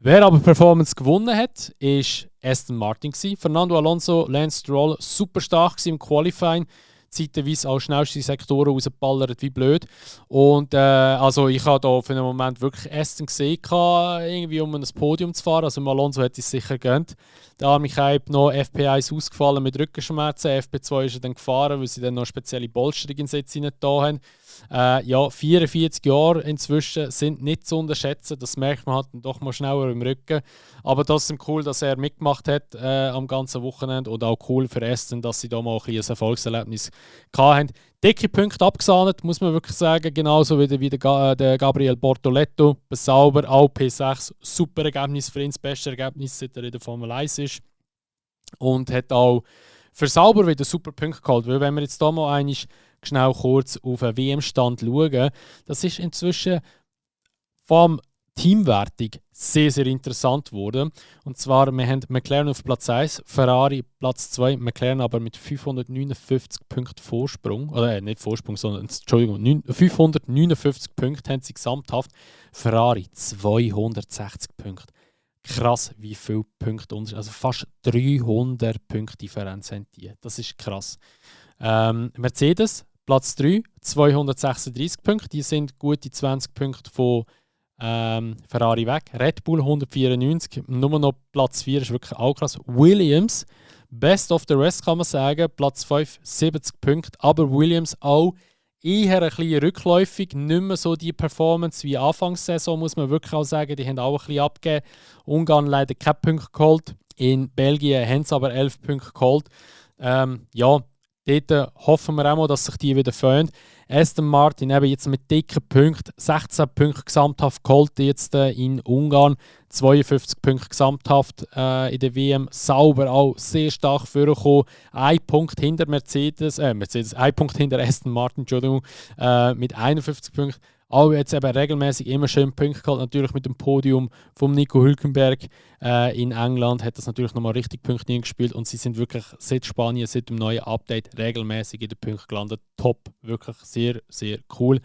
Wer aber Performance gewonnen hat, war Aston Martin. Fernando Alonso, Lance Stroll, super stark im Qualifying. Zeitweise auch schnellste Sektoren rausgeballert wie blöd. Und also ich habe da für einen Moment wirklich Aston gesehen, irgendwie um ein Podium zu fahren. Also Alonso hätte es sicher gegönnt. Der arme Keib noch FP1 ausgefallen mit Rückenschmerzen. FP2 ist er dann gefahren, weil sie dann noch spezielle Bolsterung in den Sitz haben. 44 Jahre inzwischen sind nicht zu unterschätzen. Das merkt man halt doch mal schneller im Rücken. Aber trotzdem cool, dass er mitgemacht hat am ganzen Wochenende. Und auch cool für Aston, dass sie da mal ein Erfolgserlebnis hatten. Dicke Punkte abgesahnt, muss man wirklich sagen. Genauso wie der Gabriel Bortoletto. Sauber, auch P6. Super Ergebnis für ihn. Das beste Ergebnis, seit er in der Formel 1 ist. Und hat auch für Sauber wieder super Punkte geholt. Weil wenn wir jetzt hier mal schnell kurz auf den WM-Stand schauen, das ist inzwischen vom Teamwertung sehr, sehr interessant geworden. Und zwar, wir haben McLaren auf Platz 1, Ferrari Platz 2, McLaren aber mit 559 Punkten Vorsprung, oder nicht Vorsprung, sondern, Entschuldigung, 559 Punkte haben sie gesamthaft, Ferrari 260 Punkte. Krass, wie viele Punkte, also fast 300 Punkte Differenz haben die. Das ist krass. Mercedes, Platz 3, 236 Punkte. Die sind gute 20 Punkte von Ferrari weg. Red Bull 194, nur noch Platz 4 ist wirklich auch krass. Williams, best of the rest kann man sagen, Platz 5, 70 Punkte. Aber Williams auch eher ein bisschen rückläufig, nicht mehr so die Performance wie Anfangssaison, muss man wirklich auch sagen. Die haben auch ein bisschen abgegeben. Ungarn leider keine Punkte geholt. In Belgien haben sie aber 11 Punkte geholt. Dort hoffen wir auch mal, dass sich die wieder föhnen. Aston Martin eben jetzt mit dicken Punkten, 16 Punkte gesamthaft geholt jetzt in Ungarn, 52 Punkte gesamthaft in der WM. Sauber auch sehr stark vorgekommen. Ein Punkt hinter ein Punkt hinter Aston Martin, Entschuldigung, mit 51 Punkten. Auch jetzt eben regelmäßig immer schön Punkte geholt, natürlich mit dem Podium von Nico Hülkenberg in England hat das natürlich nochmal richtig Punkte hingespielt und sie sind wirklich seit Spanien, seit dem neuen Update regelmäßig in den Punkten gelandet. Top, wirklich sehr, sehr cool.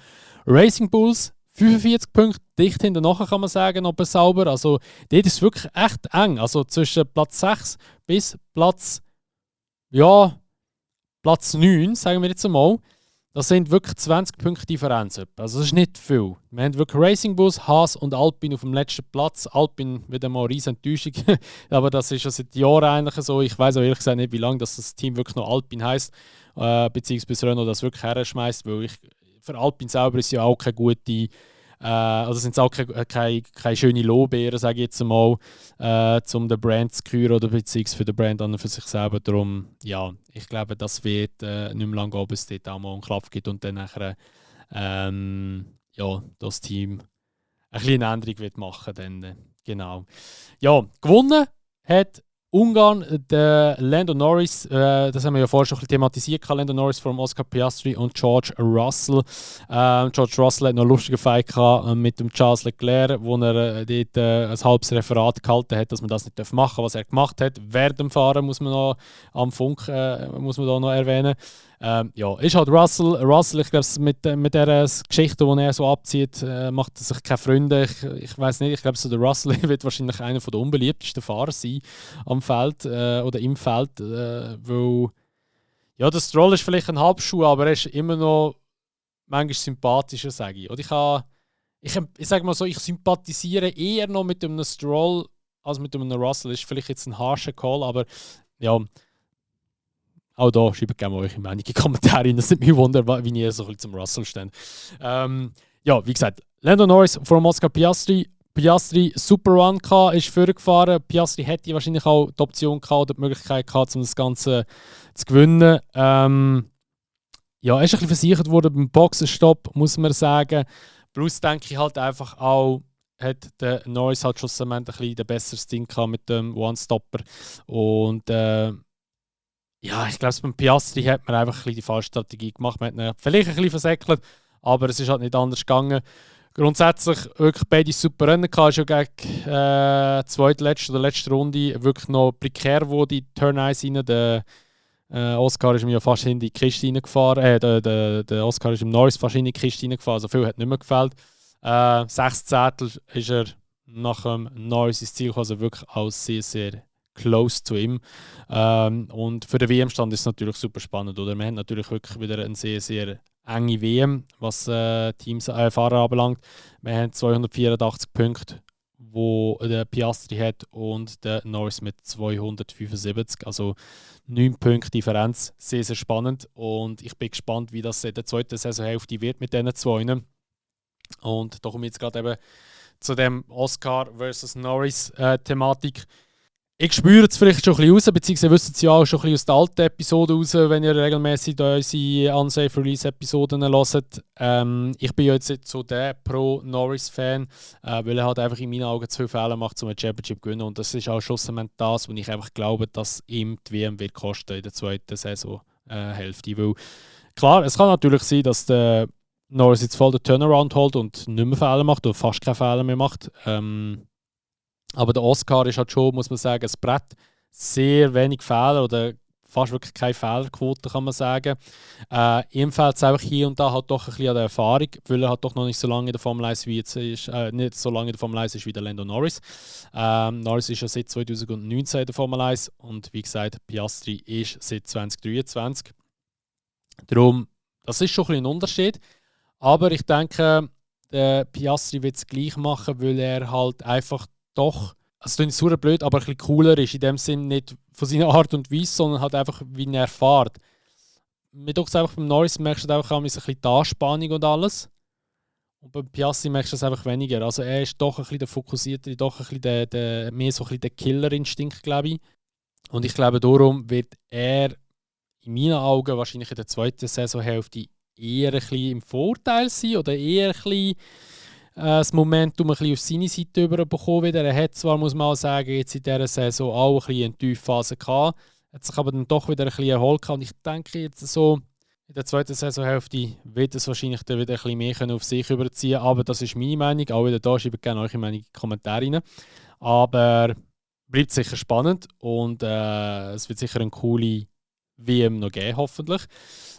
Racing Bulls 45 Punkte, dicht hinterher kann man sagen, noch bei Sauber. Also dort ist es wirklich echt eng. Also zwischen Platz 6 bis Platz 9, sagen wir jetzt einmal. Das sind wirklich 20 Punkte Differenz. Also das ist nicht viel. Wir haben wirklich Racing Bulls, Haas und Alpine auf dem letzten Platz. Alpine wieder mal eine riesen Enttäuschung. Aber das ist schon seit Jahren eigentlich so. Ich weiß auch ehrlich gesagt nicht, wie lange das Team wirklich noch Alpine heisst. Beziehungsweise Renault das wirklich herschmeißt. Weil für Alpine selber ist ja auch keine gute... also sind es auch keine schöne Lorbeeren, sage ich jetzt mal, um den Brand zu küren oder beziehungsweise für den Brand an und für sich selber. Darum, ja, ich glaube, das wird nicht mehr lange gehen, bis es dort auch mal einen Klapp gibt und dann nachher das Team eine kleine Änderung wird machen. Dann, genau. Ja, gewonnen hat Ungarn, der Lando Norris, das haben wir ja vorher schon thematisiert, Lando Norris von Oscar Piastri und George Russell. George Russell hat noch einen lustigen Fight mit dem Charles Leclerc, wo er dort ein halbes Referat gehalten hat, dass man das nicht machen darf, was er gemacht hat. Während dem Fahren muss man noch am Funk muss man da noch erwähnen. Ist halt Russell, ich glaube, mit der Geschichte, die er so abzieht, macht er sich keine Freunde. Ich weiß nicht, ich glaube, so der Russell wird wahrscheinlich einer der unbeliebtesten Fahrer sein am Feld oder im Feld, weil der Stroll ist vielleicht ein Halbschuh, aber er ist immer noch manchmal sympathischer, sage ich. Oder ich sage mal so, ich sympathisiere eher noch mit einem Stroll als mit einem Russell. Ist vielleicht jetzt ein harscher Call, aber ja, Auch da schreibt gerne mal eure Meinung in die Kommentare rein. Das nimmt mich Wunder, wie ihr so ein bisschen zum Russell steht. Ja, wie gesagt, Lando Norris vor Oscar Piastri. Piastri super Run gehabt, ist vorgefahren. Piastri hätte wahrscheinlich auch die Option gehabt oder die Möglichkeit gehabt, um das Ganze zu gewinnen. Ja, er ist ein bisschen versichert worden beim Boxenstopp, muss man sagen. Plus denke ich halt einfach auch, hat der Norris halt schlussendlich ein bisschen den besseres Ding gehabt mit dem One-Stopper. Und ja, ich glaube, beim Piastri hat man einfach ein bisschen die falsche Strategie gemacht. Man hat ihn vielleicht ein bisschen versäckelt, aber es ist halt nicht anders gegangen. Grundsätzlich wirklich beide super Rennen gehabt. Schon gegen zweitletzte oder letzte Runde wirklich noch prekär, wo die Turn 1 rein. Der Oscar ist mir ja fast in die Kiste reingefahren. Der Oscar ist im Norris fast in die Kiste reingefahren. Also viel hat nicht mehr gefällt. 6 Zehntel ist er nach dem Norris ins Ziel gekommen. Also wirklich auch sehr, sehr close zu ihm. Und für den WM-Stand ist es natürlich super spannend. Oder? Wir haben natürlich wirklich wieder eine sehr, sehr enge WM, was Fahrer anbelangt. Wir haben 284 Punkte, wo der Piastri hat und der Norris mit 275. Also 9 Punkte Differenz. Sehr, sehr spannend. Und ich bin gespannt, wie das in der zweiten Saisonhälfte wird mit diesen zwei. Und da komme ich jetzt gerade eben zu dem Oscar versus Norris Thematik. Ich spüre es vielleicht schon ein bisschen raus, beziehungsweise wisst es ja auch schon ein bisschen aus der alten Episode raus, wenn ihr regelmäßig unsere Unsafe Release Episoden hört. Ich bin ja jetzt nicht so der Pro-Norris-Fan, weil er halt einfach in meinen Augen zu viele Fehler macht, um ein Championship zu gewinnen. Und das ist auch schlussendlich das, wo ich einfach glaube, dass ihm die WM wird kosten in der zweiten Saisonhälfte. Weil klar, es kann natürlich sein, dass der Norris jetzt voll den Turnaround holt und nicht mehr Fehler macht oder fast keine Fehler mehr macht. Aber der Oscar ist halt schon, muss man sagen, ein Brett. Sehr wenig Fehler oder fast wirklich keine Fehlerquote, kann man sagen. Ihm fehlt es einfach hier und da halt doch ein bisschen an der Erfahrung, weil er halt doch noch nicht so lange in der Formel 1 wie jetzt ist, nicht so lange in der Formel 1 ist wie der Lando Norris. Norris ist ja seit 2019 in der Formel 1 und wie gesagt, Piastri ist seit 2023. Darum, das ist schon ein bisschen ein Unterschied. Aber ich denke, der Piastri wird es gleich machen, weil er halt einfach doch, also das klingt super blöd, aber ein bisschen cooler ist. In dem Sinn nicht von seiner Art und Weise, sondern halt einfach, wie er fährt. Mit uns einfach beim Norris merkst du einfach ein bisschen die Anspannung und alles. Und beim Piastri merkst du das einfach weniger. Also er ist doch ein bisschen der Fokussierte, doch ein bisschen mehr so ein bisschen der Killerinstinkt, glaube ich. Und ich glaube, darum wird er in meinen Augen wahrscheinlich in der zweiten Saisonhälfte eher ein bisschen im Vorteil sein oder eher ein bisschen das Momentum ein bisschen auf seine Seite überbekommen wieder. Er hat zwar, muss man auch sagen, jetzt in dieser Saison auch ein bisschen eine Tiefphase gehabt, hat sich aber dann doch wieder ein bisschen erholt gehabt. Und ich denke jetzt so, in der zweiten Saisonhälfte wird es wahrscheinlich dann wieder ein bisschen mehr auf sich überziehen. Aber das ist meine Meinung. Auch wieder da schreibt gerne eure Meinung in die Kommentare rein. Aber bleibt sicher spannend und es wird sicher eine coole WM noch geben, hoffentlich.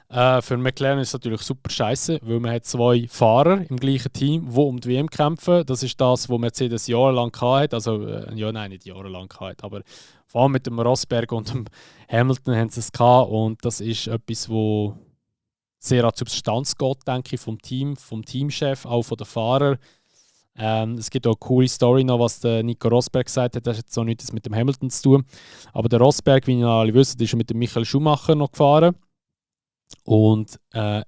Für McLaren ist es natürlich super scheiße, weil man hat 2 Fahrer im gleichen Team, die um die WM kämpfen. Das ist das, was Mercedes jahrelang hatte. Also, ja, nein, nicht jahrelang hatte, aber vor allem mit dem Rosberg und dem Hamilton haben sie es gehabt. Und das ist etwas, wo sehr an die Substanz geht, denke ich, vom Team, vom Teamchef, auch von den Fahrern. Es gibt auch eine coole Story noch, was der Nico Rosberg gesagt hat. Das hat jetzt so nichts mit dem Hamilton zu tun. Aber der Rosberg, wie ihr alle wisst, ist mit dem Michael Schumacher noch gefahren. Und der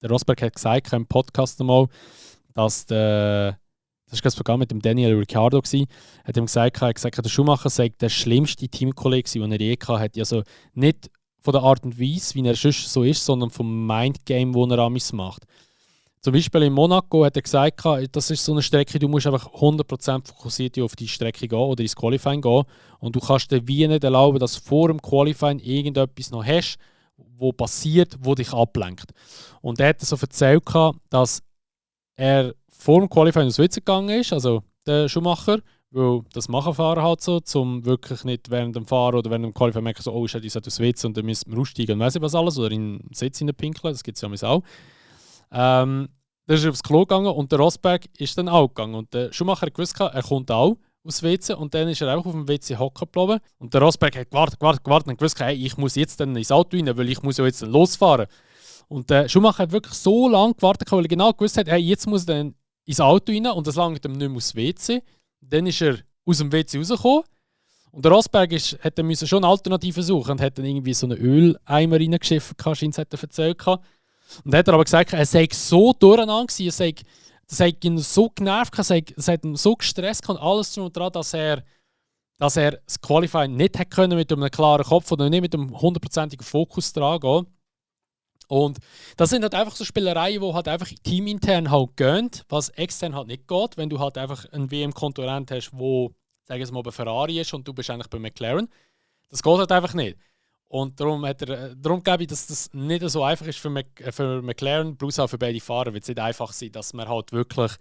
Rosberg hat gesagt im Podcast einmal, dass das war sogar mit dem Daniel Ricciardo gewesen, hat ihm gesagt, der Schumacher sei der schlimmste Teamkollege, den er je hatte. Also nicht von der Art und Weise, wie er sonst so ist, sondern vom Mindgame, das er amigs macht. Zum Beispiel in Monaco hat er gesagt, das ist so eine Strecke, du musst einfach 100% fokussiert auf die Strecke gehen oder ins Qualifying gehen und du kannst dir wie nicht erlauben, dass vor dem Qualifying irgendetwas noch hast, wo passiert, wo dich ablenkt. Und er hat so erzählt, dass er vor dem Qualifying aus Witz gegangen ist, also der Schumacher, weil das machen Fahrer halt so, um wirklich nicht während dem Fahren oder während dem Qualifying merken, so, oh, ich hätte aus Witz und dann müssen wir aussteigen und weiss ich was alles, oder in den Sitz pinkeln, das gibt es ja auch. Der ist aufs Klo gegangen und der Rosberg ist dann auch gegangen. Und der Schumacher hat gewusst, er kommt auch aus WC und dann ist er einfach auf dem WC hocken geblieben. Und der Rosberg hat gewartet und gewusst, hey, ich muss jetzt dann ins Auto rein, weil ich muss ja jetzt dann losfahren. Und der Schumacher hat wirklich so lange gewartet, weil er genau gewusst hat, hey, jetzt muss er dann ins Auto rein und das langt ihm nicht mehr aufs WC. Dann ist er aus dem WC rausgekommen Und der Rosberg hätte schon eine Alternative suchen und hat dann irgendwie so einen Öleimer reingeschifft, scheint er erzählt. Und hat er aber gesagt, er sei so durcheinander gewesen, das hat ihn so genervt, es hat ihn so gestresst und alles daran, dass er das Qualifying nicht hätte können mit einem klaren Kopf oder nicht mit einem 100%igen Fokus dran gehen. Und das sind halt einfach so Spielereien, die halt einfach teamintern halt gehen, was extern halt nicht geht, wenn du halt einfach einen WM-Konkurrent hast, wo, sagen wir mal, bei Ferrari ist und du bist eigentlich bei McLaren. Das geht halt einfach nicht. Und darum glaube ich, dass das nicht so einfach ist für McLaren, plus auch für beide Fahrer, wird es nicht einfach sein, dass man halt wirklich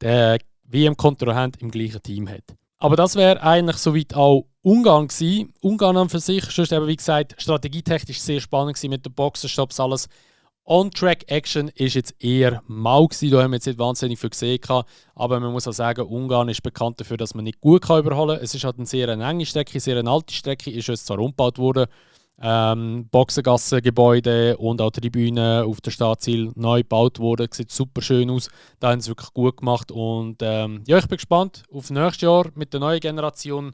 den WM-Konkurrent im gleichen Team hat. Aber das wäre eigentlich soweit auch Ungarn gewesen. Ungarn an für sich, sonst eben wie gesagt, strategietechnisch sehr spannend gewesen mit den Boxenstopps, alles. On-Track-Action ist jetzt eher mau gewesen, da haben wir jetzt nicht wahnsinnig viel gesehen. Aber man muss auch sagen, Ungarn ist bekannt dafür, dass man nicht gut überholen kann. Es ist halt eine sehr enge Strecke, sehr eine alte Strecke, ist jetzt zwar umgebaut worden. Boxengassengebäude und auch Tribünen auf der Startziel neu gebaut worden. Sieht super schön aus. Da haben sie wirklich gut gemacht. Und ja, ich bin gespannt auf nächstes Jahr mit der neuen Generation,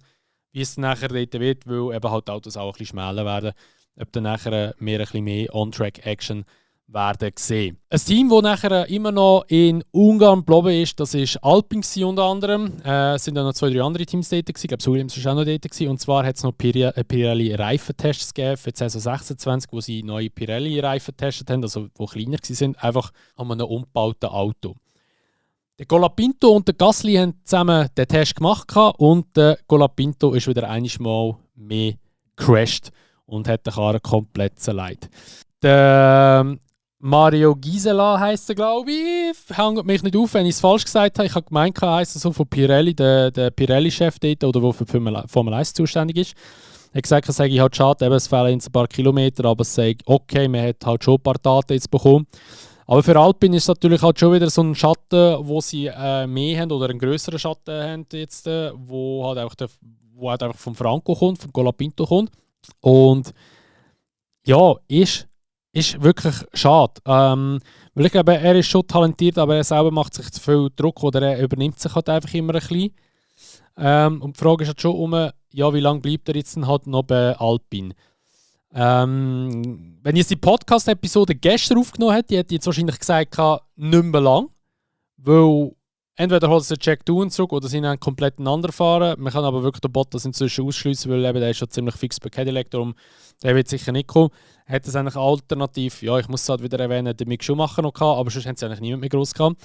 wie es nachher dort wird, weil eben halt die Autos auch ein bisschen schmäler werden. Ob dann nachher ein bisschen mehr On-Track-Action werden sehen. Ein Team, das nachher immer noch in Ungarn geblieben ist, das ist Alpine unter anderem. Es sind dann noch 2, 3 andere Teams dort gewesen. Ich glaube, Williams war auch noch dort gewesen. Und zwar hat es noch Pirelli-Reifentests gegeben für 2026, wo sie neue Pirelli-Reifen getestet haben, also die kleiner waren, einfach an einem umgebauten Auto. Der Colapinto und der Gasly haben zusammen den Test gemacht und der Colapinto ist wieder einmal mehr gecrashed und hat den Karren komplett zerlegt. Der Mario Gisela heisst er, glaube ich. Hängt mich nicht auf, wenn ich es falsch gesagt habe. Ich habe gemeint, er heisst so von Pirelli, der Pirelli-Chef dort, oder der für die Formel 1 zuständig ist. Er hat gesagt, es sei halt schade, eben, es fehlen ein paar Kilometer, aber es sei okay, man hat halt schon ein paar Daten jetzt bekommen. Aber für Alpine ist es natürlich halt schon wieder so ein Schatten, wo sie mehr haben, oder einen grösseren Schatten haben jetzt, wo halt einfach vom Franco kommt, vom Colapinto kommt. Und ja, ist wirklich schade. Weil ich glaube, er ist schon talentiert, aber er selber macht sich zu viel Druck oder er übernimmt sich halt einfach immer ein bisschen. Und die Frage ist halt schon ja, wie lange bleibt er jetzt halt noch bei Alpine? Wenn ich jetzt die Podcast-Episode gestern aufgenommen hätte, hätte ich jetzt wahrscheinlich gesagt, nicht mehr lang. Weil entweder holt es den Jack Doohan zurück oder sie einen komplett anderen fahren. Man kann aber wirklich den Bottas inzwischen ausschliessen, weil eben, der ist schon ziemlich fix bei Cadillac, darum der wird sicher nicht kommen. Hat es eigentlich alternativ, ja, ich muss es halt wieder erwähnen, den Mick Schumacher noch gehabt, aber sonst haben sie eigentlich niemand mehr groß gehabt.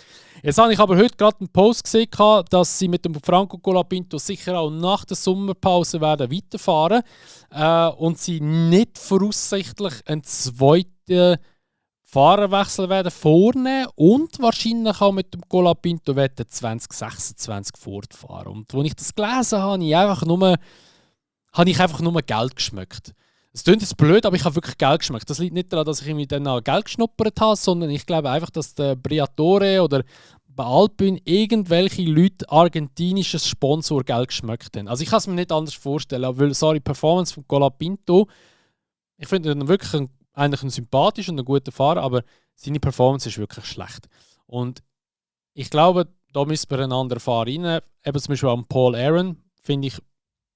Jetzt habe ich aber heute gerade einen Post gesehen, dass sie mit dem Franco Colapinto sicher auch nach der Sommerpause werden weiterfahren und sie nicht voraussichtlich einen zweiten Fahrerwechsel werden vornehmen und wahrscheinlich auch mit dem Colapinto 2026 fortfahren. Und als ich das gelesen habe, habe ich einfach nur Geld geschmeckt. Es klingt jetzt blöd, aber ich habe wirklich Geld geschmeckt. Das liegt nicht daran, dass ich irgendwie dann auch Geld geschnuppert habe, sondern ich glaube einfach, dass der Briatore oder bei Alpine irgendwelche Leute argentinisches Sponsorgeld geschmeckt haben. Also ich kann es mir nicht anders vorstellen, weil die Performance von Colapinto, ich finde ihn wirklich eigentlich ein sympathischer und ein guter Fahrer, aber seine Performance ist wirklich schlecht. Und ich glaube, da müsste man einen anderen Fahrer rein. Eben zum Beispiel an Paul Aaron, finde ich,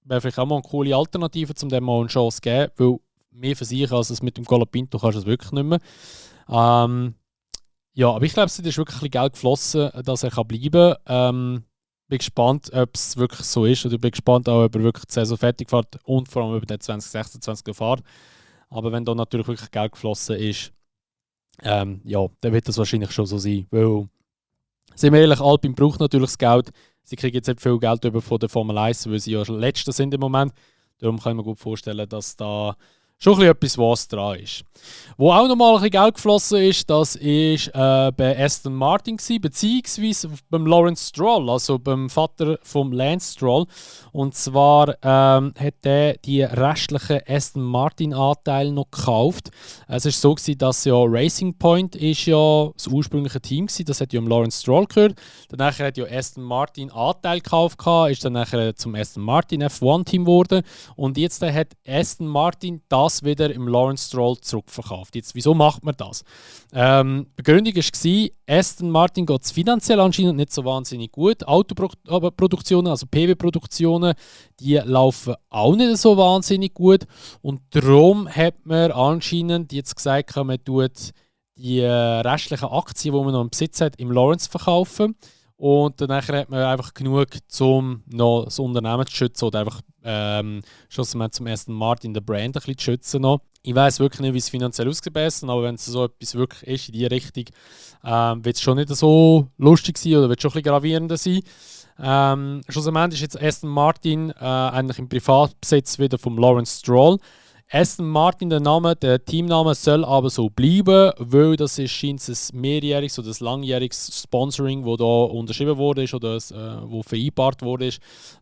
wäre vielleicht auch mal eine coole Alternative, um dem mal eine Chance zu geben, weil mehr für sich als es mit dem Colapinto kannst du es wirklich nicht mehr. Ja, aber ich glaube, es ist wirklich ein bisschen Geld geflossen, dass er bleiben kann. Bin gespannt, ob es wirklich so ist, oder bin gespannt auch, ob er wirklich die Saison fertig fährt und vor allem über den 2026 fährt. Aber wenn da natürlich wirklich Geld geflossen ist, ja, dann wird das wahrscheinlich schon so sein. Weil, sind wir ehrlich, Alpine braucht natürlich das Geld. Sie kriegen jetzt nicht viel Geld über von der Formel 1, weil sie ja schon Letzte sind im Moment. Darum kann ich mir gut vorstellen, dass da schon ein bisschen etwas was dran ist. Wo auch nochmal ein bisschen Geld geflossen ist, das war bei Aston Martin beziehungsweise beim Lawrence Stroll, also beim Vater von Lance Stroll. Und zwar hat er die restlichen Aston Martin Anteile noch gekauft. Es war so gewesen, dass ja Racing Point ist ja das ursprüngliche Team war, das hat ja Lawrence Stroll gehört. Danach hat ja Aston Martin Anteil gekauft, ist dann nachher zum Aston Martin F1 Team geworden. Und jetzt hat Aston Martin das das wieder im Lawrence Stroll zurückverkauft. Jetzt, wieso macht man das? Begründung war, Aston Martin geht es finanziell anscheinend nicht so wahnsinnig gut. Autoproduktionen, also PW-Produktionen, die laufen auch nicht so wahnsinnig gut. Und darum hat man anscheinend jetzt gesagt, man tut die restlichen Aktien, die man noch im Besitz hat, im Lawrence verkaufen. Und dann hat man einfach genug, um noch das Unternehmen zu schützen oder einfach schlussendlich zum Aston Martin den Brand ein bisschen zu schützen. Noch. Ich weiss wirklich nicht, wie es finanziell aussieht, aber wenn es so etwas wirklich ist in diese Richtung, wird es schon nicht so lustig sein oder wird es schon ein bisschen gravierender sein. Schlussendlich ist jetzt Aston Martin eigentlich im Privatbesitz wieder vom Lawrence Stroll. Aston Martin, der Teamname soll aber so bleiben, weil das ist scheint ein mehrjähriges oder ein langjähriges Sponsoring, das hier unterschrieben wurde oder wo vereinbart wurde.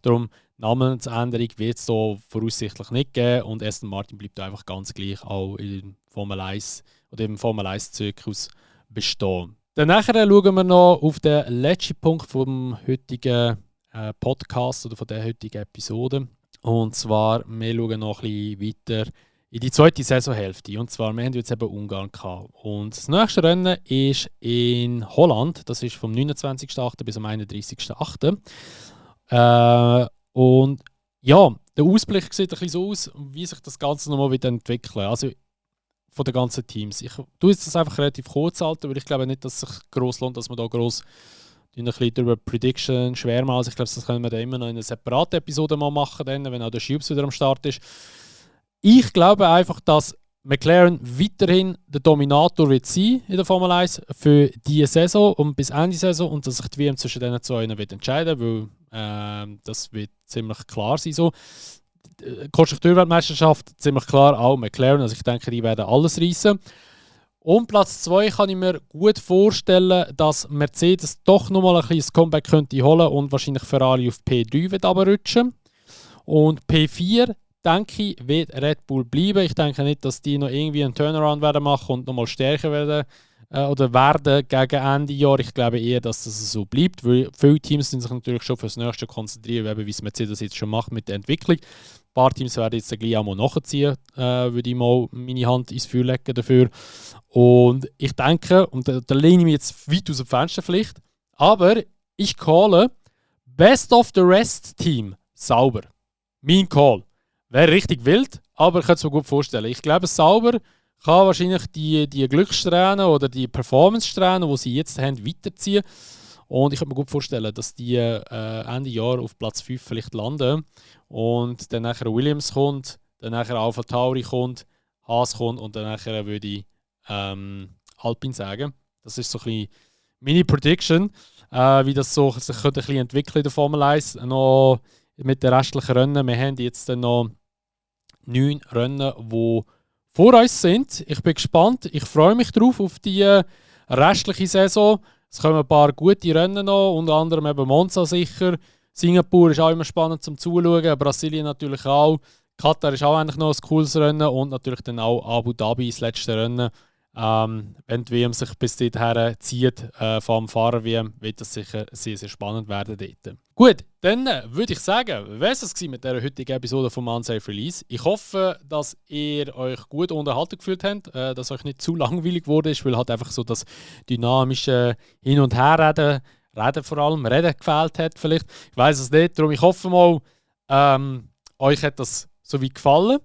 Darum Namensänderung wird es hier voraussichtlich nicht geben und Aston Martin bleibt einfach ganz gleich auch im Formel 1 oder im Formel 1 Zyklus bestehen. Dann nachher schauen wir noch auf den letzten Punkt vom heutigen Podcast oder von der heutigen Episode. Und zwar, wir schauen noch ein bisschen weiter in die zweite Saisonhälfte. Und zwar, wir haben jetzt eben Ungarn gehabt. Und das nächste Rennen ist in Holland. Das ist vom 29.08. bis am 31.08. Und ja, der Ausblick sieht ein bisschen so aus, wie sich das Ganze nochmal wieder entwickelt. Also von den ganzen Teams. Ich tue jetzt das einfach relativ kurz halten, weil ich glaube nicht, dass es sich gross lohnt, dass man da gross ein bisschen über Prediction schwer machen. Also ich glaube, das können wir dann immer noch in einer separaten Episode mal machen, dann, wenn auch der Schubs wieder am Start ist. Ich glaube einfach, dass McLaren weiterhin der Dominator wird sein in der Formel 1 für diese Saison und bis Ende Saison und dass sich die WM zwischen diesen zwei wird entscheiden, weil das wird ziemlich klar sein so. Konstrukteurweltmeisterschaft ziemlich klar auch McLaren, also ich denke, die werden alles reissen. Und Platz 2 kann ich mir gut vorstellen, dass Mercedes doch nochmal ein kleines Comeback könnte holen und wahrscheinlich Ferrari auf P3 wird runterrutschen. Und P4, denke ich, wird Red Bull bleiben. Ich denke nicht, dass die noch irgendwie einen Turnaround werden machen und nochmal stärker werden gegen Ende Jahr. Ich glaube eher, dass das so bleibt, weil viele Teams sind sich natürlich schon für das Nächste konzentrieren, wie es Mercedes jetzt schon macht mit der Entwicklung. Ein paar Teams werden jetzt gleich auch mal nachziehen, würde ich mal meine Hand ins Feuer legen dafür. Und ich denke, und da lehne ich mich jetzt weit aus dem Fenster vielleicht, aber ich calle Best of the Rest Team sauber. Mein Call. Wäre richtig wild, aber ich könnte es mir gut vorstellen. Ich glaube, sauber kann wahrscheinlich die Glückssträhnen oder die Performance-Strähnen, die sie jetzt haben, weiterziehen. Und ich könnte mir gut vorstellen, dass die Ende Jahr auf Platz 5 vielleicht landen. Und dann nachher Williams kommt, dann nachher Alpha Tauri kommt, Haas kommt und dann nachher würde ich Alpine sagen. Das ist so ein bisschen meine Prediction, wie das so sich könnte ein bisschen entwickeln in der Formel 1. Noch mit den restlichen Rennen. Wir haben jetzt dann noch 9 Rennen, die vor uns sind. Ich bin gespannt. Ich freue mich drauf auf die restliche Saison. Es kommen ein paar gute Rennen noch, unter anderem eben Monza sicher. Singapur ist auch immer spannend zum Zuschauen, Brasilien natürlich auch. Katar ist auch eigentlich noch ein cooles Rennen und natürlich dann auch Abu Dhabi, das letzte Rennen. Wenn die WM sich bis dorthin zieht, vom Fahrer-WM, wird das sicher sehr, sehr spannend werden dort. Gut, dann würde ich sagen, wäre es mit dieser heutigen Episode vom Unsafe Release. Ich hoffe, dass ihr euch gut unterhalten gefühlt habt, dass euch nicht zu langweilig wurde, weil halt einfach so das dynamische Hin- und Herreden, Reden gefehlt hat vielleicht. Ich weiß es nicht, darum ich hoffe mal, euch hat das so wie gefallen.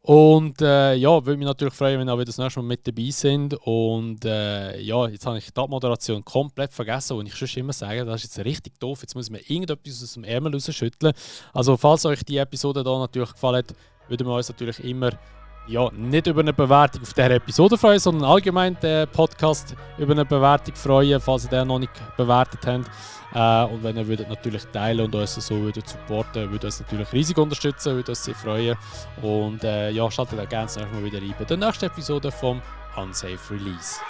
Und ja, würde mich natürlich freuen, wenn ihr auch wieder das nächste Mal mit dabei sind. Und ja, jetzt habe ich die Abmoderation komplett vergessen, und ich schon immer sage, das ist jetzt richtig doof, jetzt muss man irgendetwas aus dem Ärmel rausschütteln. Also falls euch die Episode hier natürlich gefallen hat, würden wir uns natürlich immer nicht über eine Bewertung auf dieser Episode freuen, sondern allgemein den Podcast über eine Bewertung freuen, falls ihr den noch nicht bewertet habt. Und wenn ihr würdet natürlich teilen und uns so würdet supporten, würde uns natürlich riesig unterstützen, würde uns sehr freuen. Und schaltet auch gerne das nächste Mal wieder rein bei der nächsten Episode vom Unsafe Release.